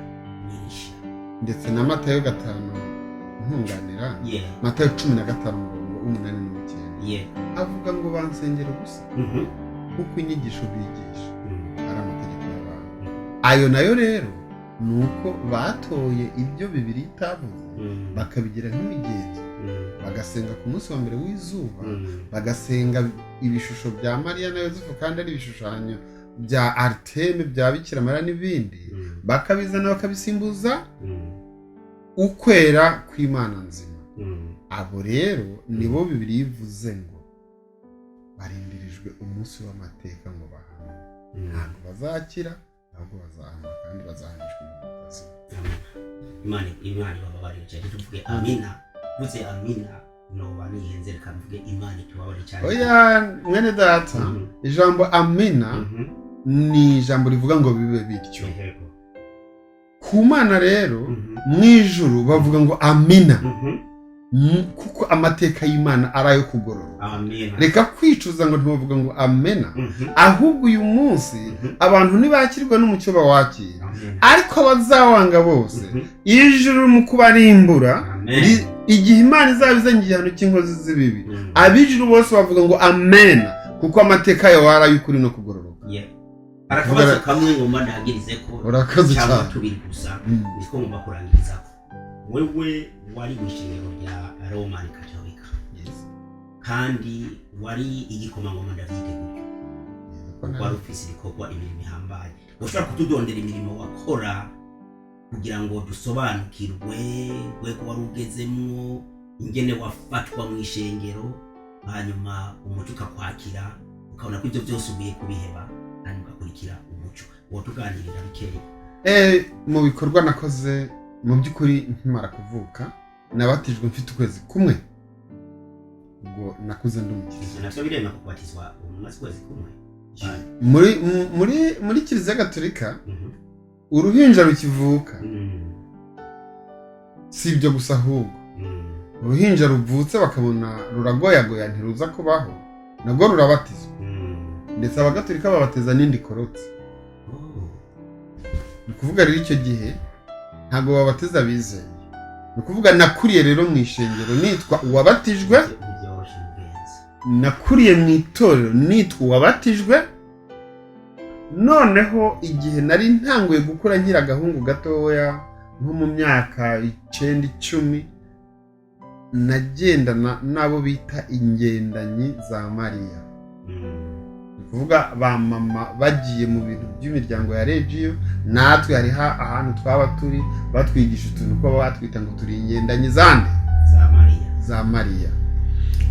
n'irisha. Ndetse na Matayo 5, ntunganira, Matayo 15, umurongo w'umunani n'uw'icyenda, avuga ngo bansengera gusa kuko inyigisho bigisha ari amategeko y'abantu. Ayo nayo rero ni uko batoye ibyo Bibiliya itavuze, bakabigira nk'imigenzo, bagasenga ku munsi wa mbere w'izuba, bagasenga ibishusho bya Mariya na Yosefu, kandi ari ibishushanyo bya Ariteme, bya Bikira Mariya n'ibindi, bakabizana bakabisimbuza ukwera kw'Imana nzima. Abo rero nibo Bibiliya ivuze ngo barindirijwe umunsi w'amateka ngo bahanwe. Ntabwo bazakira, ahubwo bazahanwa, kandi bazahanishwa ibintu bitazima. Imana ibababarire cyane. Tuvuge amina. Mvuze amina noba nihenze, reka mvuge Imana itubabarire cyane. Oya mwene data, ijambo amina ni ijambo rivuga ngo bibe bityo. Ku Mana rero, mu ijuru bavuga ngo amina, kuko amateka y'Imana ari ayo kugorora. Amina. Reka kwicuza ngo ntibavuga ngo amena, ahubwo uyu munsi abantu ntibakirwa n'umucyo bawakira, Amina. ariko abazawanga bose, ijuru mu kubarimbura, Amen. igihe Imana izaba izanye igihano cy'inkozi z'ibibi, ab'ijuru bose bavuga ngo amena, kuko amateka yawe ari ay'ukuri no kugororoka. Yeah. Hari akabazo kamwe ngomba ndangirize ko, Urakoze cyangwa cyane. tubiri gusa, nitwo ngomba kurangirizako. Wewe wari mu ishengero rya Roman Katolika, kandi wari igikomangoma, ndavyite gutyo, wari ufise ibikorwa, imirimo ihambaye. Ushobora kutudondera imirimo wakora kugira ngo dusobanukirwe urwego wari ugezemwo, ingene wafatwa mu ishengero, hanyuma umuco ukakwakira, ukabona ko ibyo byose ugiye kubiheba, hanyuma ugakurikira umuco? Wotuganirira bikeya? Mu bikorwa nakoze, mu by'ukuri nkimara kuvuka nabatijwe mfite ukwezi kumwe, ubwo nakuze ndi umukiriya. Ivyo navyo birema kubatizwa umaze ukwezi kumwe? Muri Kiliziya Gatolika, uruhinja rukivuka, si ibyo gusa, ahubwo uruhinja ruvutse bakabona ruragoyagoya ntiruza kubaho, nabwo rurabatizwa. Ndetse abagatolika babatiza n'indi korotse. Ni ukuvuga rero icyo gihe ntabwo babatiza bizeye. Ni ukuvuga nakuriye rero mu ishengero nitwa uwabatijwe. Ntibyoroshe mugenzi. Nakuriye mu itorero nitwa uwabatijwe. Noneho igihe nari ntanguye gukura nkiri agahungu gatoya, nko mu myaka 9, 10, nagendana n'abo bita ingendanyi za Mariya. Ni ukuvuga ba mama bagiye mu bintu by'imiryango ya Regiyo, natwe hariho ahantu twaba turi batwigisha utuntu, ko batwita ngo turi ingendanyi zande? Za Mariya. Za Mariya.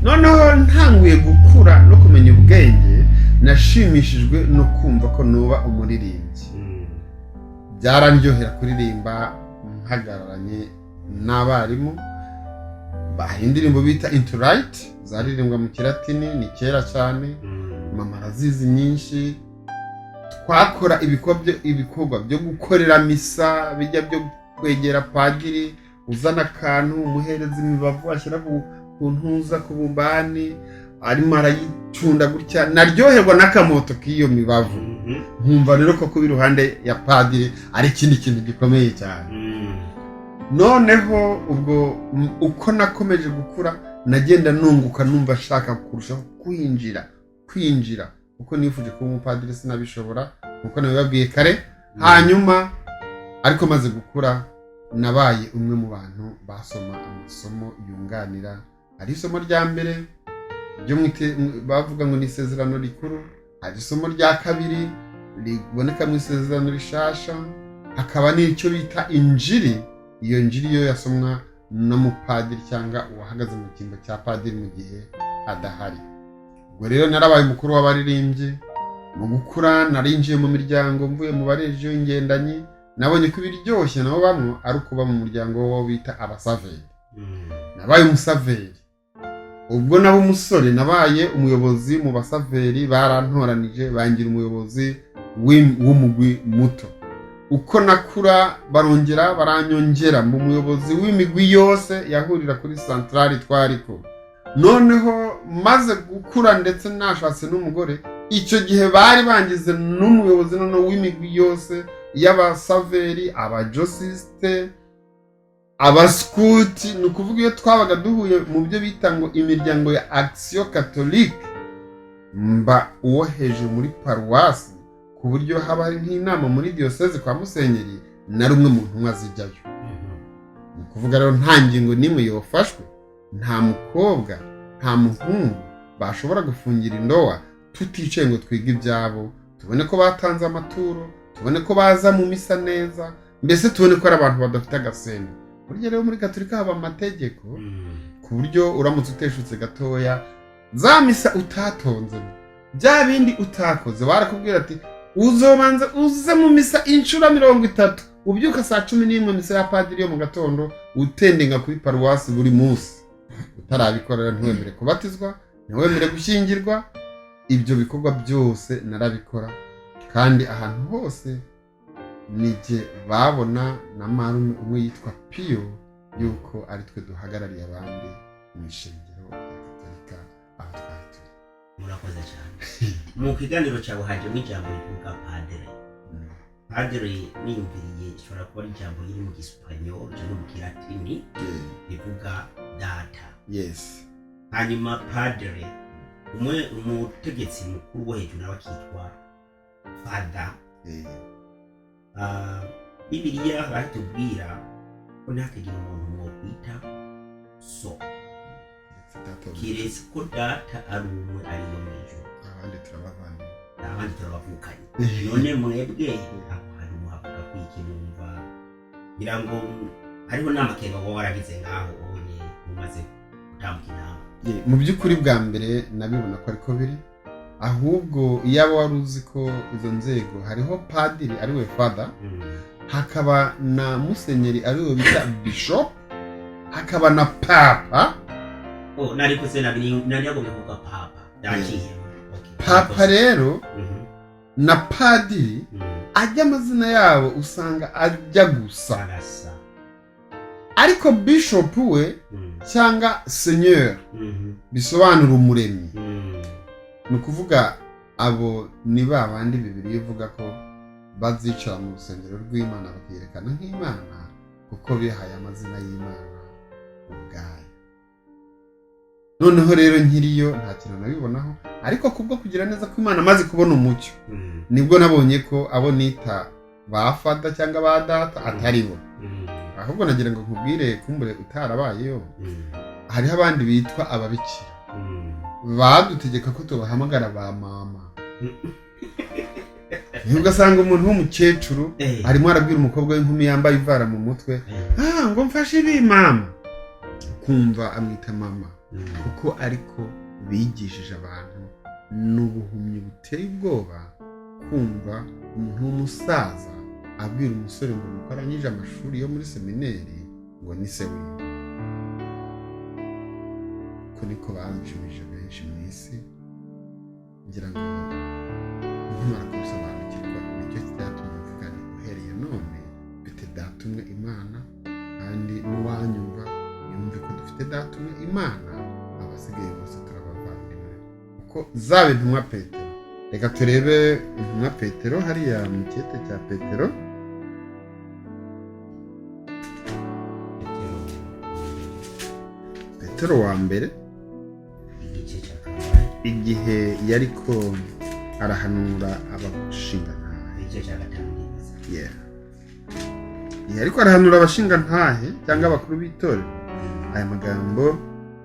Noneho ntanguye gukura no kumenya ubwenge. Nashimishijwe no kumva ko nuba umuririmbyi. Byarandyohera kuririmba mpagararanye n'abarimu. Hari indirimbo bita Introit zaririmbwa mu Kilatini, ni kera cyane. Mama arazizi nyinshi. Twakora ibikorwa byo gukorera misa, bijya byo kwegera padiri, uzana akantu umuhereza imibavu ashyira ku ntuza ku bumbani, arimo arayicunda gutya, naryoherwa n'akamoto k'iyo mibavu. Nkumva rero ko kuba iruhande ya padiri ari ikindi kintu gikomeye cyane. Noneho ubwo uko nakomeje gukura, nagenda nunguka, numva nshaka kurushaho kwinjira, kuko nifuje kuba umupadiri sinabishobora nkuko nabibabwiye kare. Hanyuma ariko maze gukura, nabaye umwe mu bantu basoma amasomo yunganira. Hari isomo rya mbere ryo bavuga ngo ni Isezerano Rikuru, hari isomo rya kabiri riboneka mu Isezerano Rishasha, hakaba n'icyo bita Injiri. Iyo njiri yo yasomwa n'umupadiri cyangwa uwahagaze mu cyimbo cya padiri mu gihe adahari. Ubwo rero narabaye umukuru w'abaririmbyi. Mu gukura narinjiye mu miryango, mvuye mu barejiyo ingendanyi, nabonye ko ibiryoshye nabo bamwe ari ukuba mu muryango wo bita abasaveri. Nabaye umusaveri. Ubwo naba umusore, nabaye umuyobozi mu basaveri, barantoranije bangira umuyobozi w'umugwi muto. Uko nakura barongera baranyongera mu muyobozi w'imigwi yose yahurira kuri santarari twariko. Noneho maze gukura ndetse nashatse n'umugore, icyo gihe bari bangize n'umuyobozi noneho w'imigwi yose y'abasaveri, abajosisite, abaskuti. Ni ukuvuga iyo twabaga duhuye mu byo bita ngo imiryango ya Action Catholique, mba uwo hejuru muri paruwasi, ku buryo haba hari nk'inama muri diyoseze kwa musenyeri, nari umwe mu ntumwa zijyayo. Ni ukuvuga rero nta ngingo n'imwe yofashwe, nta mukobwa, nta muhungu bashobora gufungira indowa tuticaye ngo twige ibyabo, tubone ko batanze amaturo, tubone ko baza mu misa neza, mbese tubone ko ari abantu badafite agasembu. Burya rero muri Gatolika haba amategeko, ku buryo uramutse uteshutse gatoya, za misa utatonze, bya bindi utakoze, barakubwira ati: "Uzobanza uze mu misa inshuro 30, ubyuka saa 11, misa ya padiri yo mu gatondo, utendenga kuri paruwasi buri munsi." Utarabikorera ntiwemere kubatizwa, ntiwemere gushyingirwa. Ibyo bikorwa byose narabikora, kandi ahantu hose nijye babona na marume umwe yitwa Piyo, yuko ari twe duhagarariye abandi mu ishengero rya Gatolika aho twari turi. Murakoze cyane. Mu kiganiro cyawe hajemo ijambo rivuga padere. Padere niyumviriye ishobora kuba ari ijambo riri mu Gisipanyol cyangwa mu Kilatini rivuga data. Hanyuma padere umwe, umutegetsi mukuru wo hejuru, nawe akitwa father. Bibiliya baratubwira ko ntihakagire umuntu mwokwita so kiretse ko data ari umwe, ari we mu ijuru. Abandi turabavandimwe. Abandi turabavukanye. None mwebwe aho hantu muhavuga ko iki? Numva ngira ngo hariho n'amakenga wowe waragize ngaho ubonye mumaze gutambuka inama. Mu by'ukuri bwa mbere nabibona ko ariko biri, ahubwo iyaba wari uzi ko izo nzego hariho padiri ariwe father, hakaba na musenyeri ariwe bita bishop, hakaba na papa. Oh, nari kuze nari nari yagombye kuvuga papa, yaciye. Okay. Papa rero na padiri, ajya amazina yabo usanga ajya gusa. Arasa. Ariko bishop we cyangwa seigneur bisobanura umuremyi. Ni ukuvuga abo ni ba bandi Bibiliya ivuga ko bazicara mu rusengero rw'Imana bakiyerekana nk'Imana, kuko bihaye amazina y'Imana ubwayo. Noneho rero nkiriyo nta kintu nabibonaho, ariko kubwo kugira neza kw'Imana amaze kubona umucyo, nibwo nabonye ko abo nita ba father cyangwa ba data atari bo. Ahubwo nagira ngo nkubwire, kumbure utarabayeyo, hariho abandi bitwa ababikira, badutegeka ko tubahamagara ba mama. Ugasanga umuntu w'umukecuru arimo arabwira umukobwa w'inkumi yambaye ivara mu mutwe, "Ah, ngo mfashe ibi mama," ukumva amwita mama, kuko ariko bigishije abantu. Ni ubuhumyi buteye ubwoba kumva umuntu w'umusaza abwira umusore ngo nuko arangije amashuri yo muri semineri ngo ni se wiwe. Uko niko banjimije benshi mu isi. Ngira ngo nkimara kubisobanukirwa, nicyo cyatumye mvuga nti uhereye none mfite Data umwe Imana, kandi n'uwanyumva yumve ko dufite Data umwe Imana, abasigaye bose turabavandimwe. Kuko zaba intumwa Petero, reka turebe intumwa Petero hariya mu cyete cya Petero. Petero. Petero wa mbere. Igice cya kangahe? Igihe yariko arahanura abashingantahe. Igice cya gatanu ndibaza. Yeah. Igihe ariko arahanura abashingantahe cyangwa abakuru b'itorero, aya magambo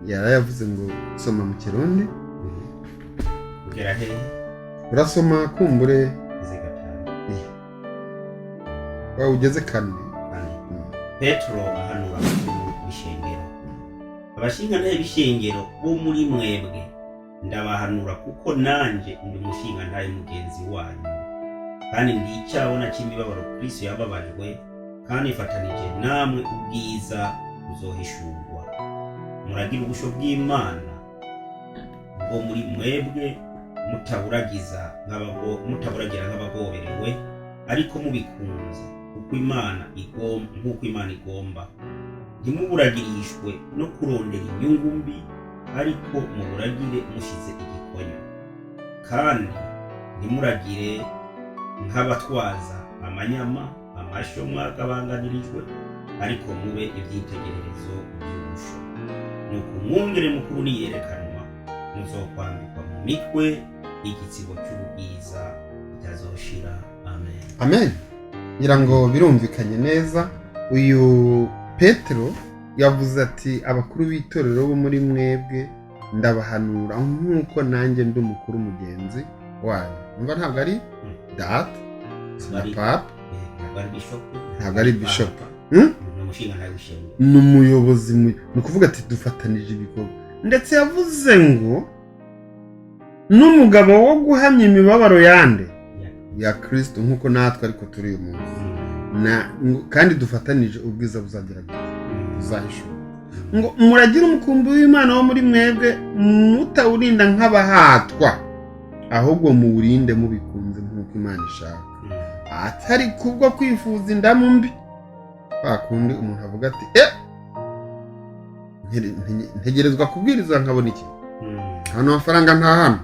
yarayavuze ngo soma mu Kirundi. Kugera hehe? Urasoma kumbure. Ize gatanu. Wawe ugeze kane. Kane. Petero ahanura abakuru b'ishengero. Abashingantahe b'ishengero bo muri mwebwe ndabahanura, kuko nanje ndi umushingantahe mugenzi wanyu, kandi ndi icyabona cy'imibabaro Kristo yababajwe, kandi ifatanije namwe ubwiza buzohishurwa. Muragira ubusho bw'Imana bwo muri mwebwe, mutaburagira nk'abagoberewe, ariko mubikunze kuko Imana igomba, nk'uko Imana igomba. Ntimuburagirishwe no kurondera inyungu mbi, ariko muburagire mushize igikonyo. Kandi ntimuragire nk'abatwaza amanyama amasho mwagabanganirijwe, ariko mube ibyitegererezo by'ubusho. Nuko umwungere mukuru niyerekanwa, muzokwambikwa mu mitwe igitsibo cy'ubwiza kitazoshira. Amen. Amen. Ngira ngo birumvikanye neza. Uyu Petero yavuze ati abakuru b'itorero bo muri mwebwe ndabahanura nk'uko nanjye ndi umukuru mugenzi wanyu. Umva, ntabwo ari data na papa. Ntabwo ari bishop. Ntabwo ari bishop. Ni umushingantahe w'ishengero. Ni umuyobozi, ni ukuvuga ati dufatanije ibikorwa. Ndetse yavuze ngo n'umugabo wo guhamya imibabaro yande ya Kristo, nk'uko natwe ariko turi uyu munsi. Kandi dufatanije ubwiza buzagira gute? Buzahishura. Ngo muragire umukumbi w'Imana wo muri mwebwe, mutawurinda nk'abahatwa, ahubwo muwurinde mubikunze nk'uko Imana ishaka, atari kubwo kwifuza indamu mbi, kwa kundi umuntu avuga ati ntegerezwa kubwiriza nkabona iki, hano amafaranga nta hano,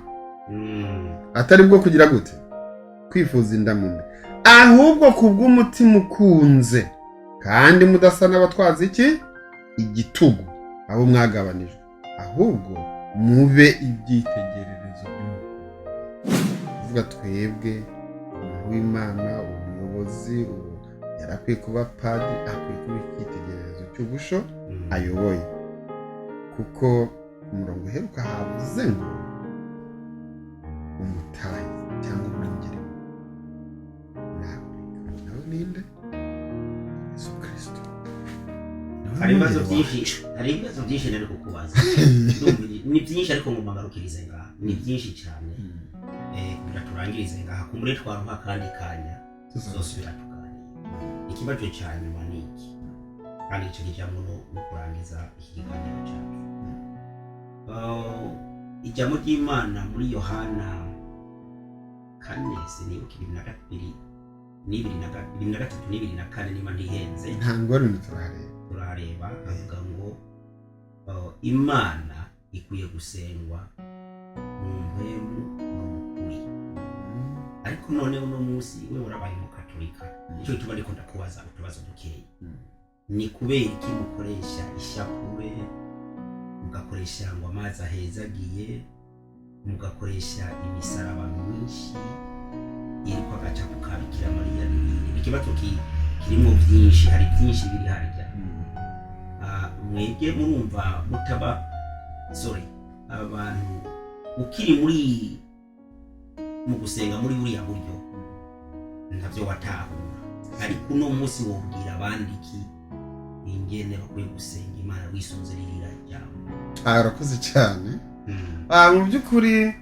atari bwo kugira gute, kwifuza indamu mbi, ahubwo kubw'umutima ukunze, kandi mudasa n'abatwaza iki igitugu abo mwagabanijwe, ahubwo mube ibyitegererezo by'umukunzi. Kuvuga twebwe umuntu w'Imana, umuyobozi ubu yarakwiye kuba padiri, akwiye kuba icyitegererezo cy'ubusho ayoboye, kuko umurongo uheruka havuze ngo umutahi cyangwa umwungeri naboneka nawe ninde? Yesu Kristo. Niwe Hari ibibazo mwungeri byinshi, hari ibibazo byinshi nari kukubaza. Ndumva ni byinshi, ariko ngo mbagarukirize ngaha, ni byinshi cyane. Kugira turangirize ngaha, kumbure twaruha akandi kanya tuzosubira tuganira. Ikibazo cya nyuma ni iki, kandi icyo kijambo no kurangiza iki kiganiro cyacu. Ijambo ry'Imana muri Yohana 4, sinibuka, 22 n'ibiri na 23 n'ibiri na kane niba ntihenze. Nta ngorane, turahareba. Turareba, avuga ngo Imana ikwiye gusengwa mu mpwemu no mu kuri. Ariko none uno munsi we urabaye umukatolika, nicyo gituma ariko ndakubaza utubazo dukeya. Ni kubera iki mukoresha ishapure, mugakoresha ngo amazi ahezagiye, mugakoresha imisaraba myinshi iriko agacapo ka Bikira Mariya n'ibindi? Ni ikibazo kirimo byinshi, hari byinshi biri harya. Mwebwe murumva mutaba, sorry, abantu ukiri muri mu gusenga muri buriya buryo ntavyo watahura, ariko uno munsi wobwira abandi iki ingene bakwiye gusenga Imana wisunze ririya jambo? Urakoze cyane. Mu by'ukuri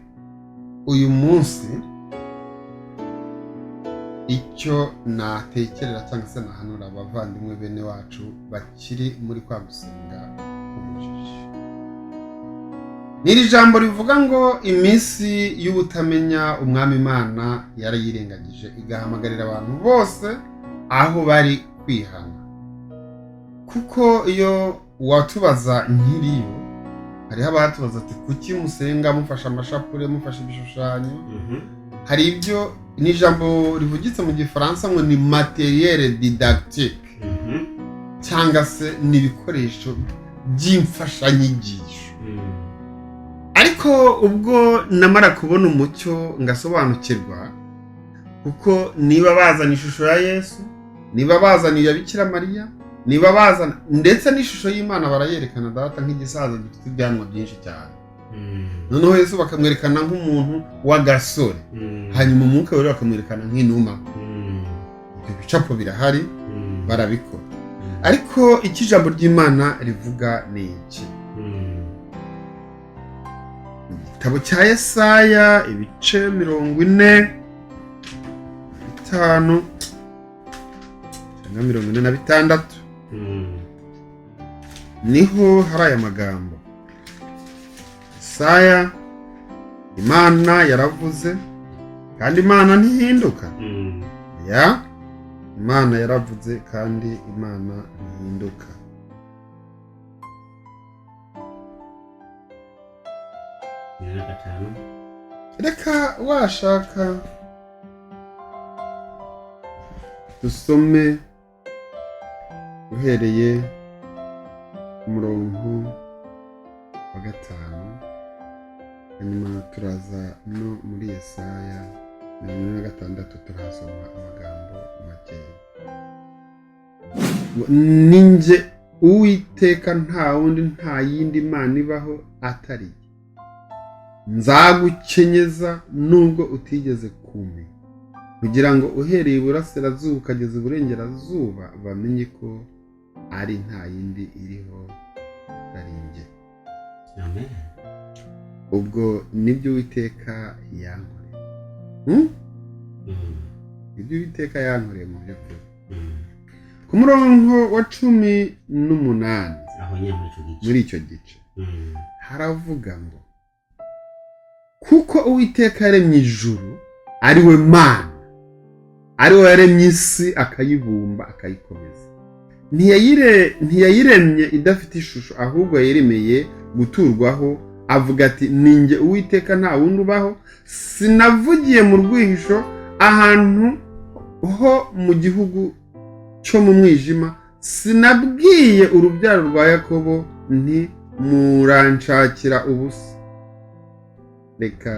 Uyu munsi icyo natekerera cyangwa se nahanura abavandimwe bene wacu bakiri muri kwa gusenga k'ubujiji, ni iri jambo rivuga ngo iminsi y'ubutamenya Umwami Imana yarayirengagije, igahamagarira abantu bose aho bari kwihana. Kuko iyo watubaza nkiriyo, hariho abatubaza ati: "Kuki musenga mufashe amashapure, mufashe ibishushanyo?" Hari ibyo, ni ijambo rivugitse mu Gifaransa ngo ni matériel didactique, cyangwa se ni ibikoresho by'imfashanyigisho. Ariko ubwo namara kubona umucyo ngasobanukirwa, kuko niba bazana ishusho ya Yesu, niba bazana iya Bikira Mariya, niba bazana ndetse n'ishusho y'Imana, barayerekana data nk'igisaza gifite ibyanwa byinshi cyane. Noneho Yesu bakamwerekana nk'umuntu w'agasore, hanyuma Umwuka Wera bakamwerekana nk'inuma. Ibyo bicapo birahari, barabikora. Ariko icyo ijambo ry'Imana rivuga ni iki? Igitabo cya Yesaya, ibice 45 cyangwa 46, niho hari aya magambo. Yesaya, Imana yaravuze kandi Imana ntihinduka. Ya, Imana yaravuze kandi Imana ntihinduka. 45. Reka washaka dusome uhereye ku murongo wa 5, hanyuma turaza no muri Yesaya 46, turahasoma amagambo makeya. Ngo: "Ni njye Uwiteka, nta wundi, nta yindi mana ibaho atari jye. Nzagukenyeza nubwo utigeze kumenya, kugira ngo uhereye iburasirazuba ukageza iburengerazuba bamenye ko ari nta yindi iriho atari njye." Amen. Ubwo nibyo Uwiteka yankoreye. Ibyo Uwiteka yankoreye mu by'ukuri. Ku murongo wa 18, Aho nyine muri icyo gice. Muri icyo gice haravuga ngo: "Kuko Uwiteka yaremye ijuru ari we Mana, ari we yaremye isi akayibumba akayikomeza, ntiyayiremye idafite ishusho, ahubwo yayiremeye guturwaho. Avuga ati: 'Ni njye Uwiteka, nta wundi ubaho. Sinavugiye mu rwihisho, ahantu ho mu gihugu cyo mu mwijima, sinabwiye urubyaro rwa Yakobo nti: Muranshakira ubusa.'" Reka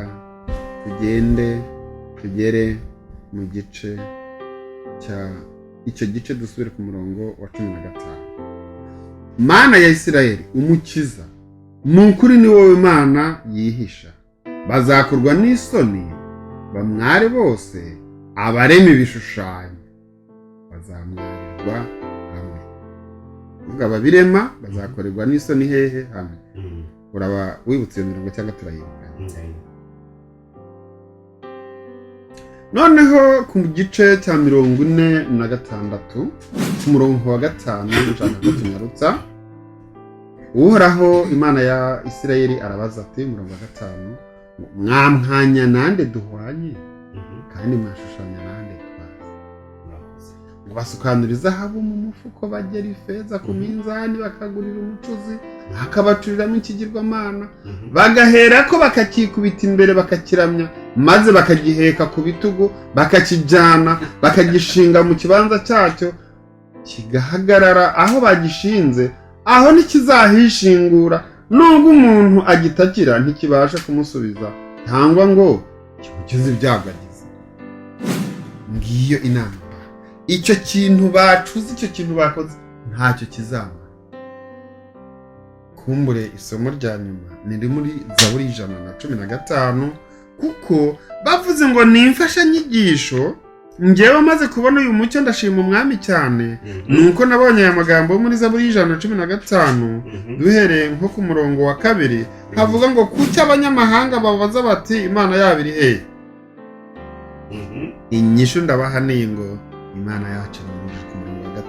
tugende tugere mu gice cya icyo gice, dusubire ku murongo wa 15. "Mana ya Isirayeli, Umukiza, ni ukuri ni wowe Mana yihisha. Bazakorwa n'isoni bamware bose, abarema ibishushanyo bazamwarirwa hamwe." Kuvuga ababirema bazakorerwa n'isoni hehe? Hamwe. Uraba wibutse iyo mirongo cyangwa turayibuka? Ndayibuka. Noneho ku gice cya 46, ku murongo wa 5, nshaka ko tunyarutsa. Uhoraho Imana ya Isirayeli arabaza ati, umurongo wa 5: "Mwamwanya nande duhwanye, kandi mwashushanya nande twazi?" Murakoze. Ngo basukanura izahabu mu mufuko, bagera ifeza ku minzani, bakagurira umucuzi akabacuriramo ikigirwamana, bagahera ko bakakikubita imbere bakakiramya, maze bakagiheka ku bitugu, bakakijyana bakagishinga mu kibanza cyacyo, kigahagarara aho bagishinze. Aho ntikizahishingura, nubwo umuntu agitakira ntikibasha kumusubiza cyangwa ngo kimukize ibyago agize. Ngiyo inama. Icyo kintu bacuze, icyo kintu bakoze, ntacyo kizamara. Kumbure isomo rya nyuma ni muri Zaburi 115, kuko bavuze ngo ni imfashanyigisho. Njyewe maze kubona uyu mucyo ndashima umwami cyane, nuko nabonye aya magambo yo muri Zaburi y'115, duhereye nko ku murongo wa 2, havuga ngo kuki abanyamahanga babaza bati Imana yabo iri hehe? Inyishu ndabahaniye ngo Imana yacu iri mu ijuru. Ku murongo wa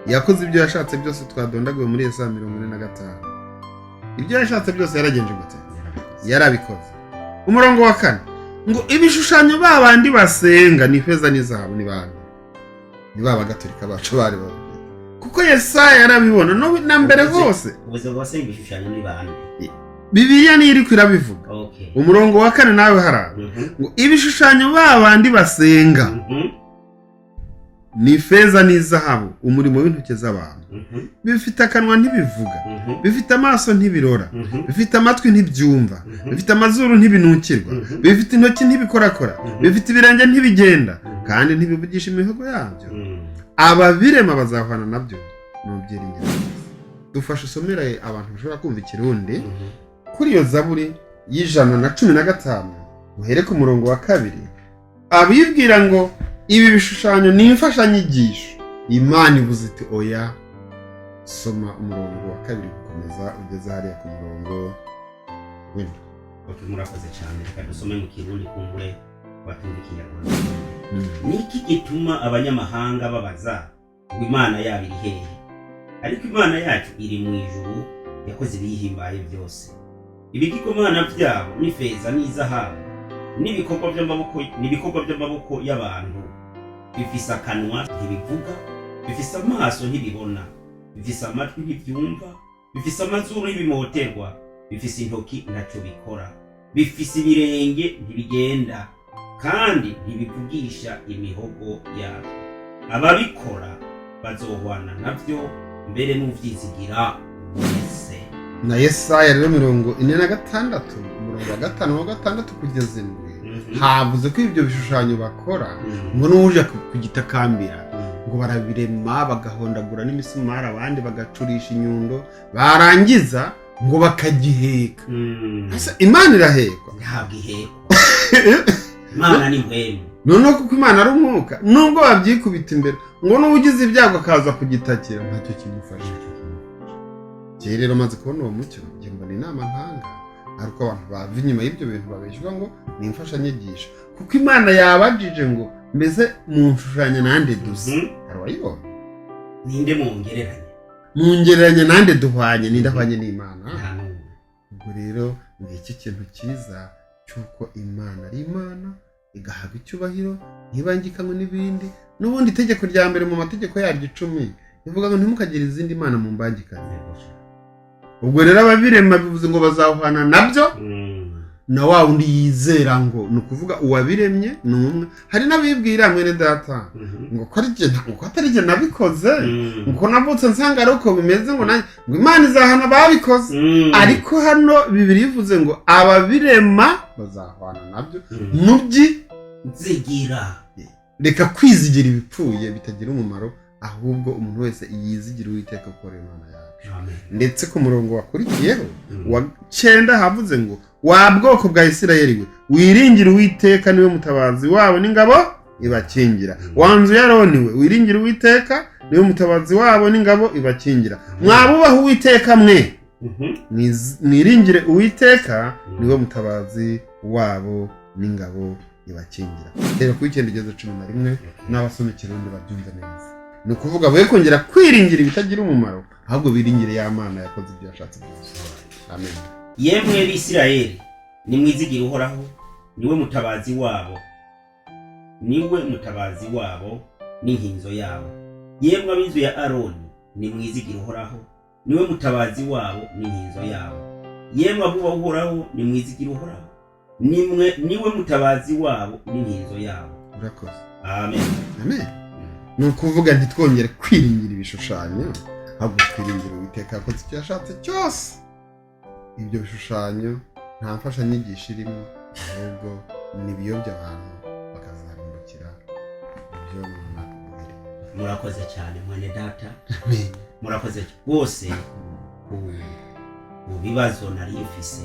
3, yakoze ibyo yashatse byose twadondaguye muri Yesaya 45. Ibyo yashatse byose yaragenje gute? Yarabikoze. Umurongo wa 4 ngo ibishushanyo babandi basenga ni feza n'izahabu. Ni bande? Ni ba bagatolika bacu bari babifite, kuko Yesaya yarabibona no na mbere hose. Ubuzima bw'abasenga ibishushanyo ni bande? Bibiliya niyo iriko irabivuga. Umurongo wa 4 nawe haraba ngo ibishushanyo babandi basenga ni feza n'izahabu, umurimo w'intoki z'abantu. Bifite akanwa ntibivuga, bifite amaso ntibirora, bifite amatwi ntibyumva, bifite amazuru ntibinukirwa, bifite intoki ntibikorakora, bifite ibirenge ntibigenda, kandi ntibivugisha imihogo yabyo. Ababirema bazahwana nabyo n'ubyiringiro. Dufashe usomere abantu bashobora kumva ikirundi kuri iyo Zaburi y'115, uhere ku murongo wa 2. Abibwira ngo ibi bishushanyo ni imfashanyigisho, Imana ivuze iti oya. Soma umurongo wa 2 gukomeza ugeze hariya ku murongo w'indwi. Okay, murakoze cyane. Reka dusome mu Kirundi, kumbure batumva Ikinyarwanda. Niki gituma abanyamahanga babaza ngo Imana yabo iri hehe? Ariko Imana yacu iri mu ijuru, yakoze ibiyihimbaye byose. Ibigirwamana byabo ni feza n'izahabu, n'ibikorwa by'amaboko y'abantu. Bifise akanwa ntibivuga, bifise amaso ntibibona, bifise amatwi ntibyumva, bifise amazuru ntibimoterwa, bifise intoki ntacyo bikora, bifise ibirenge ntibigenda, kandi ntibivugisha imihogo yabyo. Ababikora bazohwana nabyo, mbere n'uvyizigira wese. Na Yesaya rero 46, umurongo wa 5 wa 6 kugeza 7, havuze ko ibyo bishushanyo bakora ngo n'uje kugitakambira, ngo barabirema bagahondagura n'imisumari, abandi bagacurisha inyundo, barangiza ngo bakagiheka. Ese Imana irahekwa? Ntabwo ihekwa, Imana ni mpwemu. Noneho kuko Imana ari umwuka, nubwo babyikubita imbere, ngo n'ugize ibyago akaza kugitakira, ntacyo kimufasha. Njyewe rero maze kubona uwo mucyo, njye mbona inama ntanga ari uko abantu bava inyuma y'ibyo bintu babeshywa ngo ni imfashanyigisho, kuko Imana yabajije ngo mbese munshushanya nande dusa? Hari uwayibonye? Ninde mwongereranya? Mungereranya nande duhwanye? Ninde ahwanye n'Imana? Nta n'umwe. Ubwo rero ngiki kintu cyiza cy'uko Imana ari Imana, igahabwa icyubahiro, ntibangikanywe n'ibindi. N'ubundi itegeko rya mbere mu mategeko yaryo 10 rivuga ngo ntimukagire izindi mana mu mbangikanye. Ubwo rero ababirema bivuze ngo bazahwana nabyo, na wa wundi yizera ngo ni ukuvuga uwabiremye ni umwe. Hari n'abibwira, mwene data, ngo ko ari jye, ngo ko atari jye nabikoze, ngo navutse nsanga ari uko bimeze, ngo nanjye ngo Imana izahana ababikoze. Ariko hano Bibiri bivuze ngo ababirema bazahwana nabyo mubyi Nzigira. Reka kwizigira ibipfuye bitagira umumaro, ahubwo umuntu wese yizigira Uwiteka gukora Imana yacu. Amen. Ndetse ku murongo wakurikiyeho wa 9 havuze ngo wa bwoko bwa Isirayeli we, wiringire Uwiteka, niwe mutabazi wabo n'ingabo ibakingira. Wa nzu ya Aroni we, wiringire Uwiteka, niwe mutabazi wabo n'ingabo ibakingira. Mwabubaha Uwiteka mwe, mwiringire Uwiteka, niwe mutabazi wabo n'ingabo ibakingira. Reba kuri 9 ugeze 11, n'abasoma Ikirundi babyumve neza. Ni ukuvuga be kongera kwiringira ibitagira umumaro, ahubwo biringire ya Mana yakoze ibyo yashatse byose. Amen. Yemwe Bisirayeli, nimwizigire Uhoraho, niwe mutabazi wabo, niwe mutabazi wabo n'inkinzo yabo. Yemwe ab'inzu ya Aroni, nimwizigire Uhoraho, niwe mutabazi wabo n'inkinzo yabo. Yemwe abubaha Uhoraho, nimwizigire Uhoraho, nimwe niwe mutabazi wabo n'inkinzo yabo. Urakoze. Amen. Amen. Ni ukuvuga ntitwongere kwiringira ibishushanyo, ahubwo twiringire Uwiteka yakoze icyo yashatse cyose. Ibyo bishushanyo nta mfashanyigisho irimo, ahubwo ni ibiyobya abantu bakazarimbukira ibyo umubiri. Murakoze cyane, mwene data, murakoze rwose ku bibazo nari mfise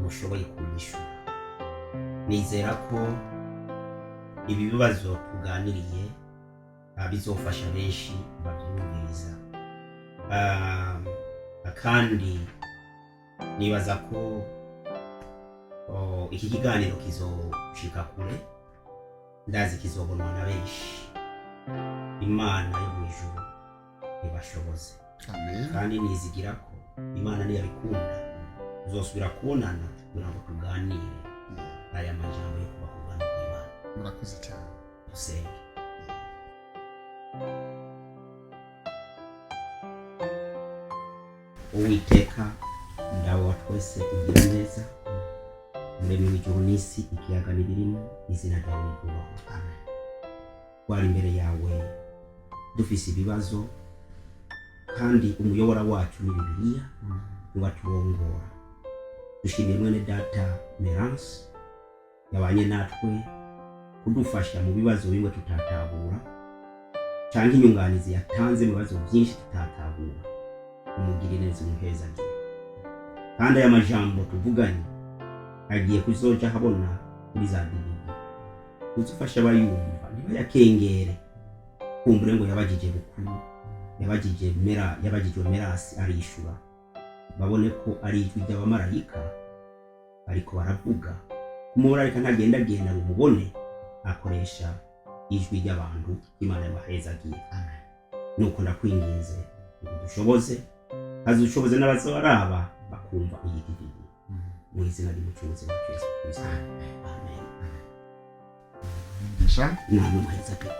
mushoboye kunyishura. Nizera ko Ibi bibazo tuganiriye bizofasha benshi babyumviriza. Kandi nibaza ko iki kiganiro kizoshika kure, ndazi kizobonwa na benshi. Imana yo mu ijuru ibashoboze. Amen. Kandi nizigira ko Imana niyabikunda tuzosubira kubonana kugira ngo tuganire aya majambo yo kubaha ubwami bw'Imana. Murakoze cyane. Dusenge. Uwiteka, Ndawe wa twese, ugira neza, Umuremyi w'ijuru n'isi, ikiyaga n'ibirimo, izina ryawe ryubahwe. Amen. Twari imbere yawe dufise ibibazo, kandi umuyobora wacu ni Bibiliya, niwaturongora. Dushimiye mwene data Merance yabanye natwe kudufasha mu bibazo bimwe tutatahura, cyangwa inyunganizi yatanze mu bibazo byinshi tutatahura. Umugirire neza, umuhezagire. Kandi aya majambo tuvuganye agiye kuzoja habona kuri za DVD, uzufasha abayumva ntibayakengere, kumbure ngo yabagije bukuru, yabagije mera, yabagijwe Merasi arishura, babone ko ari ijwi ry'abamarayika ariko baravuga. Umumarayika ntagendagenda ngo umubone, akoresha ijwi ry'abantu. Imana yabahezagiye. Amen. Nuko ndakwinginze ngo dushoboze, azushoboze n'abazobaraba bakumva iyi DVD, mu izina ry'Umucunguzi wacu Yesu Kristo, amen. Mugisha. Namwe muhezagire.